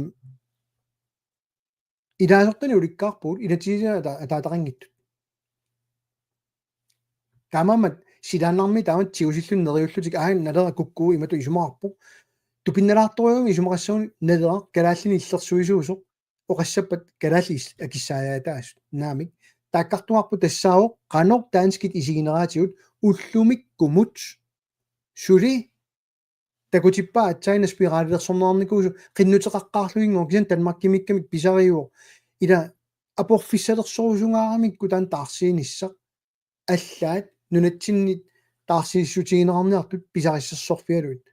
ilaasortanik ulikkaarpugut inatsisitigut ata-, ataataqanngitsut. Taamaammat silaannarmi taamatut tigusilluni neriullutik aana Naleraq kukkuu imatut isumaqarpoq. Tupinnalaartorujuugami isumaqassagunik Naleraq kalaallinik illersuisuusoq. oqassappat kalaallit akissaajaataasut naamik. Taakkartuarput tassaavoq qanoq danskit isigineraatigut ullumikkumut suli takutippaa aatsaannguaq spiralilersorneqarnikuusoq qinnuteqaqqaarluinngooq kisianni Danmarkimiikkamik pisarivoq. Ila aporfissalersorusungaaramikku taanna taarsiinissaq. Allaat nunatsinni taarsiissutigineqarniartut pisarissarsorfigalugit.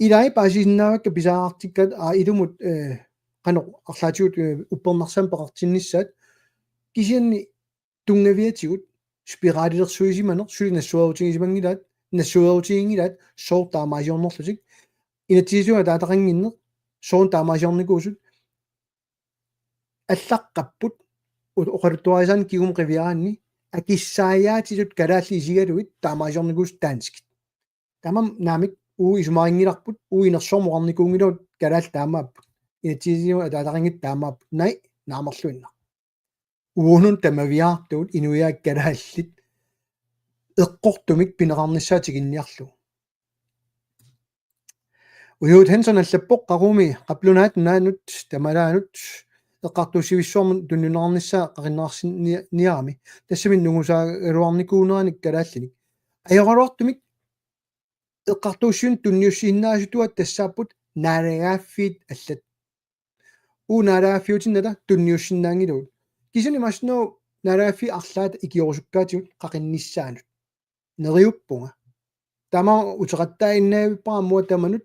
Ilai paasisinnaavakka pisariaqartikkaat aa ilumut, eh, qanoq arlaatigut, eh, uppernarsaamik peqartinnissaat kisianni tunngaviatigut spiralilersuisimaneq suli nassuerutigisimanngilaat, nassuerutiginngilaat sooq taamaasiornerlutik. Inatsisitigut ataataqannginneq soorlu taamaasiornikuusut allaqqapput u-, oqaluttuarisaanik kingumut qiviaraanni akissaajaatitut kalaallit isigalugit taamaasiornikuusut danskit. Tamanna naamik uagut isumarinngilarput uagut inersuarmi oqarnikuunngilagut kalaallit taamaapput. Inatsisitigut ataataqanngitsut taamaapput. Naamik naamerluinnaq. Uunga tamaviaartugut inuiaat kalaallit eqqortumik pineqarnissaat tikinniarlugu. Ujuut Hansen allappoq: Qaqugumi qaplunaat naanut tamalaanut eqqartuussivissuarmut tunniunneqarnissaa qaqinneqarsinniarami. Tassami nungusaagaluarnikuuneranik kalaallinik. Ajoraluartumik eqqartuussivinnut tunniussisinnaasutut tassaapput naalagaaffiit allat. Uagut naalagaaffiutinnata tunniussinnaanngilagut. Kisianni imaassinnaavoq naalagaaffiit arlaata ikiorusukkaatigut qaqinnissaannut. Neriuppunga. Tamanna uteqattaaginnavippara aamma tamanut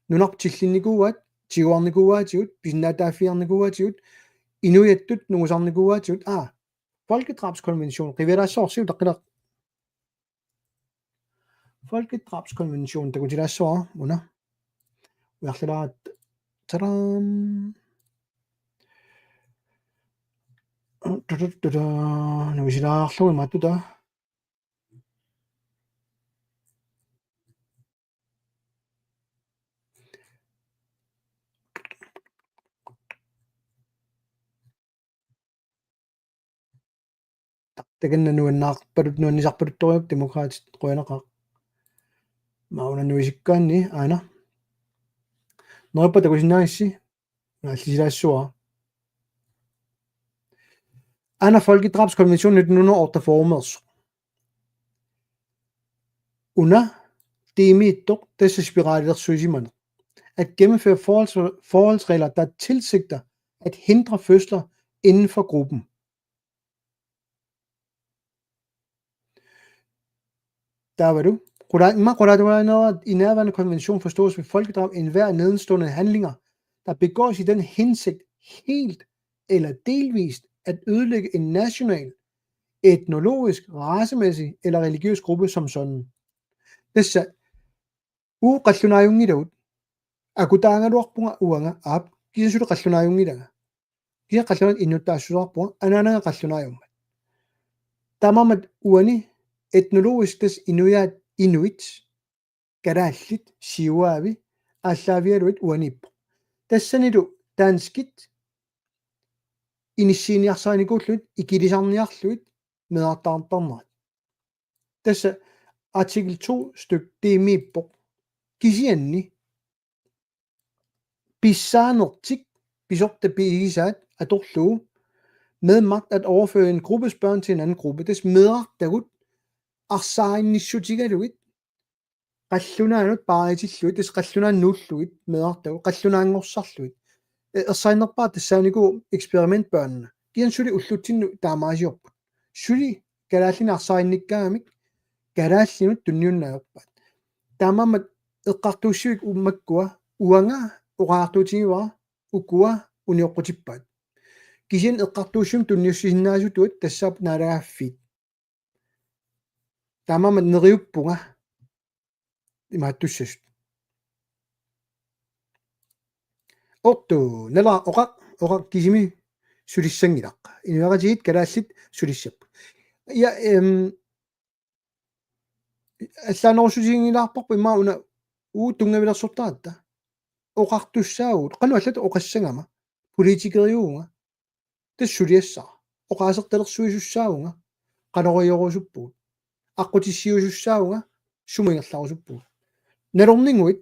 nunarput tillinnikuuaat, tiguarnikuuaatigut, pisinnaatitaaffigiarnikuuaatigut, inuiattut nungusarnikuuaatigut, aa, folkedrabskonvention, qivialaassavarsi utaqqilaq. Folkedrabskonvention takutilaassavara una. Ujarlilaat. Tadam. Tutututu. Nuisilaarlugu imaattuta. Takanna nuannaarpalut nuannisarpaluttoriarput Demokraatit, qujanaqaaq. Mauna nuisikkaanni aana. Neriuppunga takusinnaagissi. Naallisilaassavara. Aana folkedrabskonvention nitten hundrede og otteogfyrre-meersoq. Una D-miittoq tassa spiralilersuisimaneq. At gennemføre forholds-, forholdsregler, der tilsigter at hindre fødsler inden for gruppen. Taavalu. Qula-, immaqa qulaatugalugu: I nærværende konvention forstås ved folkedrab enhver nedenstående handlinger, der begås i den hensigt helt eller delvist at ødelægge en national, etnologisk, racemæssig eller religiøs gruppe som sådan. Tassa uagut qallunaajunngilagut. Akutaagaluarpunga uanga, aap, kisianni suli qallunaajunngilagut. Kisianni qallunaatut innuttaassuseqarpunga, anaanaga qallunaajummat. Taamaammat uani etnologisk tassa inuiaat inuit, kalaallit, siuaavi, aallaavigalugit uaniippoq. Tassanilu danskit inissiiniarsarinikuullugit, ikilisarniarlugit, meerartaartarnerat. Tassa artikel to stykke D-miippoq. Kisianni pissaanertik pisortat pigisaat atorlugu med magt at overføre en gruppes børn til en anden gruppe. Tassa meerartagut arsaarinnissutigalugit qallunaanut paaritillugit, tassa qallunaanut nuullugit meerartagut, qallunaanngorsarlugit. E-, ersarinnerpaaq tassaanikuuvoq eksperimentbørnene. Kisianni suli ullutsinnut taamaasiorput. Suli kalaallinik arsaarinnikkaangamik kalaallinut tunniunneq ajorpaat. Taamaammat eqqartuussivik makkua uanga oqariartuutigivara ukua unioqqutippaat. Kisianni eqqartuussivimmi tunniussisinnaasutut tassaapput naalagaaffiit. Taamaammat neriuppunga imaattussasut. Ortu, nala oqaq, oqaq kisimi sulissanngilaq. Inuiaqatigiit kalaallit sulissapput. Ja, em, allaanerussutiginngilaarparput immaqa una uagut tunngavilersortaratta. Oqartussaavugut, qanoq allatut oqassagama, politikeriuvunga. Tassa suliassara. Oqaasertalersuisussaavunga. Qanorioorusuppugut. Aqqutissiuisussaavunga. Sumut ingerlarusuppugut. Nalorninguit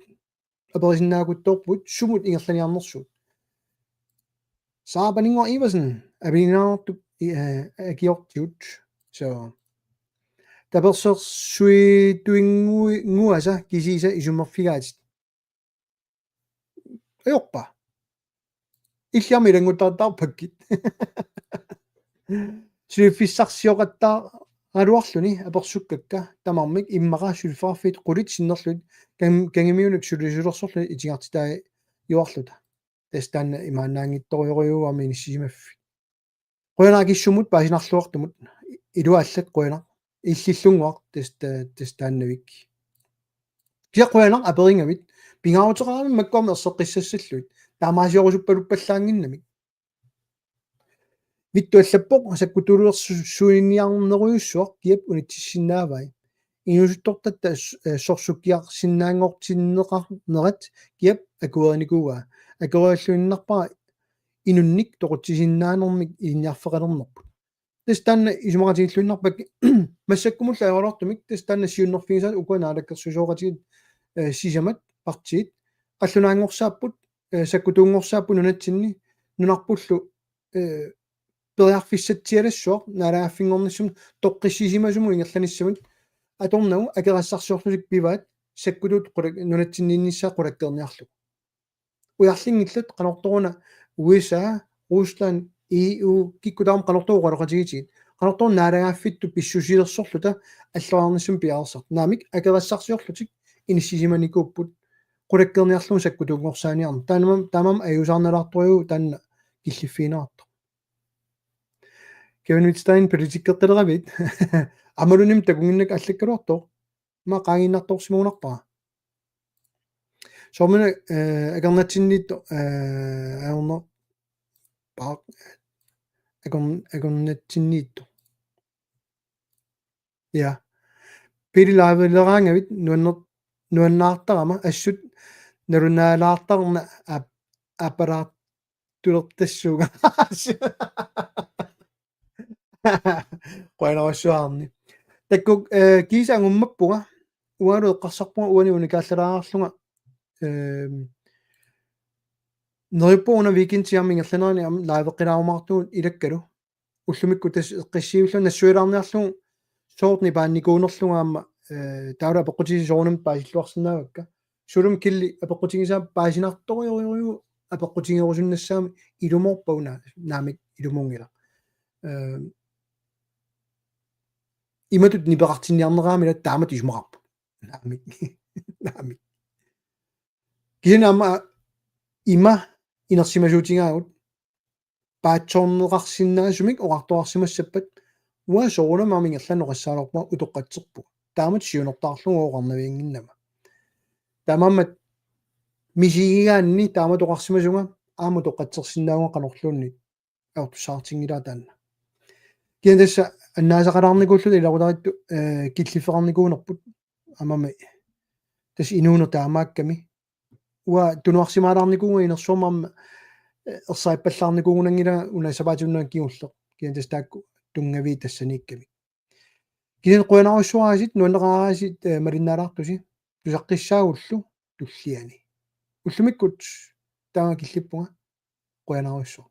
aperisinnaakuttoorpugut sumut ingerlaniarnersugut. Saapaninnguaq Iversen, aviinaartu akiortigut. So, tapersersuituinnguasa kisiisa isummerfigaatit. Ajorpa. Illiarmi ilannguttaartarpakkit. Suliffissarsioqattaaruarluni apersukkakka tamarmik immaqa suliffeqarfiit qulit sinnerlugit kangimiunik sulisulersorluni itigartitaajuarluta. Tassa taanna imaannaanngitsorujorujuuvoq aamma inissisimaffik. Qujanaq akissummut paasinarluartumut. Iluaallat qujanaq. Illillunnguaq tassa taannavik. Kia qujanaq aperingavit. Pingaaruteqarami makkuamik erseqqissassallugit. Taamaasiorusuppaluppallaannginnamik. Vittu allappoq sakkutuulersuiniarnerujussuaq Kiap unitsissinnaavai. Inuusuttortatta sorsukkiarsinnaanngortinneqarnerat Kiap akuerinikuuaa. Akuerialluinnarpara inunnik toqutsisinnaanermik ilinniarfeqalernerput. Tassa taanna isumaqatigilluinnarpakka massakkumullu ajoraluartumik tassa taanna siunnerfigisaat ukua naalakkersuisooqatigiit sisamat partiit qallunaanngorsaapput sakkutuunngorsaapput nunatsinni nunarpullu periarfissatsialassuaq naalagaaffinngornissamut toqqissisimasumut ingerlanissamut atornagu akerassarsiorlutik pivaat sakkutuut nunatsinniinnissaa qulakkeerniarlugu. Ujarlinngillat qanortoruna U S A, Rusland, E U kikkut tamarmik qanortoq oqaloqatigitigit. Qanortoq naalagaaffittut pissusilersorluta alloriarnissamut piareersartut. Naamik akerassarsiorlutik inissisimanikuupput qulakkeerniarlugu sakkutuunngorsaaniarneq. Taanna taamaammat ajuusaarnalaartorujuuvoq taanna killiffigineqartoq. Kevin Wittstein politikkertaleravit. Aammaluunniit takunnginnakku allakkaluartoq. Ima qaangiinnartorsimagunarpara. Soormina eh, akornatsinniittoq eh, ajorna paaq akorn akornatsinniittoq. Ja. Pili liveleraangavit nuanner nuannaartarama assut nalunaalaartarna aap aapalaartulertassuunga. Qujanarsuaarni. Takkuk eh, kiisa angummappunga ualu eqqarsarpunga uani unikaallalaareerlunga eh, neriuppunga una weekendimi ingerlanerani aamma liveqqilaarumaartugut ilakkalu ullumikkut tassa eqqissiivillunga nassuilaarniarlugu soorlu nipaannikuunerlunga aamma eh, taavalu apeqqutisi soorunami paasilluarsinnaavakka. Sulumik Killi apeqqutigisaa paasinartorujorujuuvoq apeqqutigerusunnassaammat ilumoorpa una naamik ilumuunngilaq. Eh, imatut nipeqartinniarneraamik ila taamatut isumaqarpoq. Naamik. Naamik. Kisianni aamma ima inersimasuutigaagut paatsoorneqarsinnaasumik oqartoqarsimassappat uanga soorunami aamma ingerlaannaq oqassagaluarpunga utoqqatserpunga. Taamatut siunertaarlugu oqarnaviannginnama. Taamaammat misigigaanni taamatut oqarsimasunga aamma utoqqatsersinnaavunga qanorluunniit. Aortussaartinngilara taanna. Kisianni tassa annaasaqalaarnikuulluta ilaqutariittut eh, killiffeqarnikuunerput aamma tassa inuuneq taamaakkami. Uanga tunuarsimaalaarnikuuvunga inersuarmi aamma eh, ersaappallaarnikuugunanngilanga una sapaatip-akunnera kingulleq. Kisianni tassa taakku tunngavii tassaniikkamik. Kisianni qujanarujussuaq aasiit nuanneqaaq aasiit eh, malinnaalaartusi. Tusaqqissaagullu tulliani. Ullumikkut taama killippunga. Qujanarujussuaq.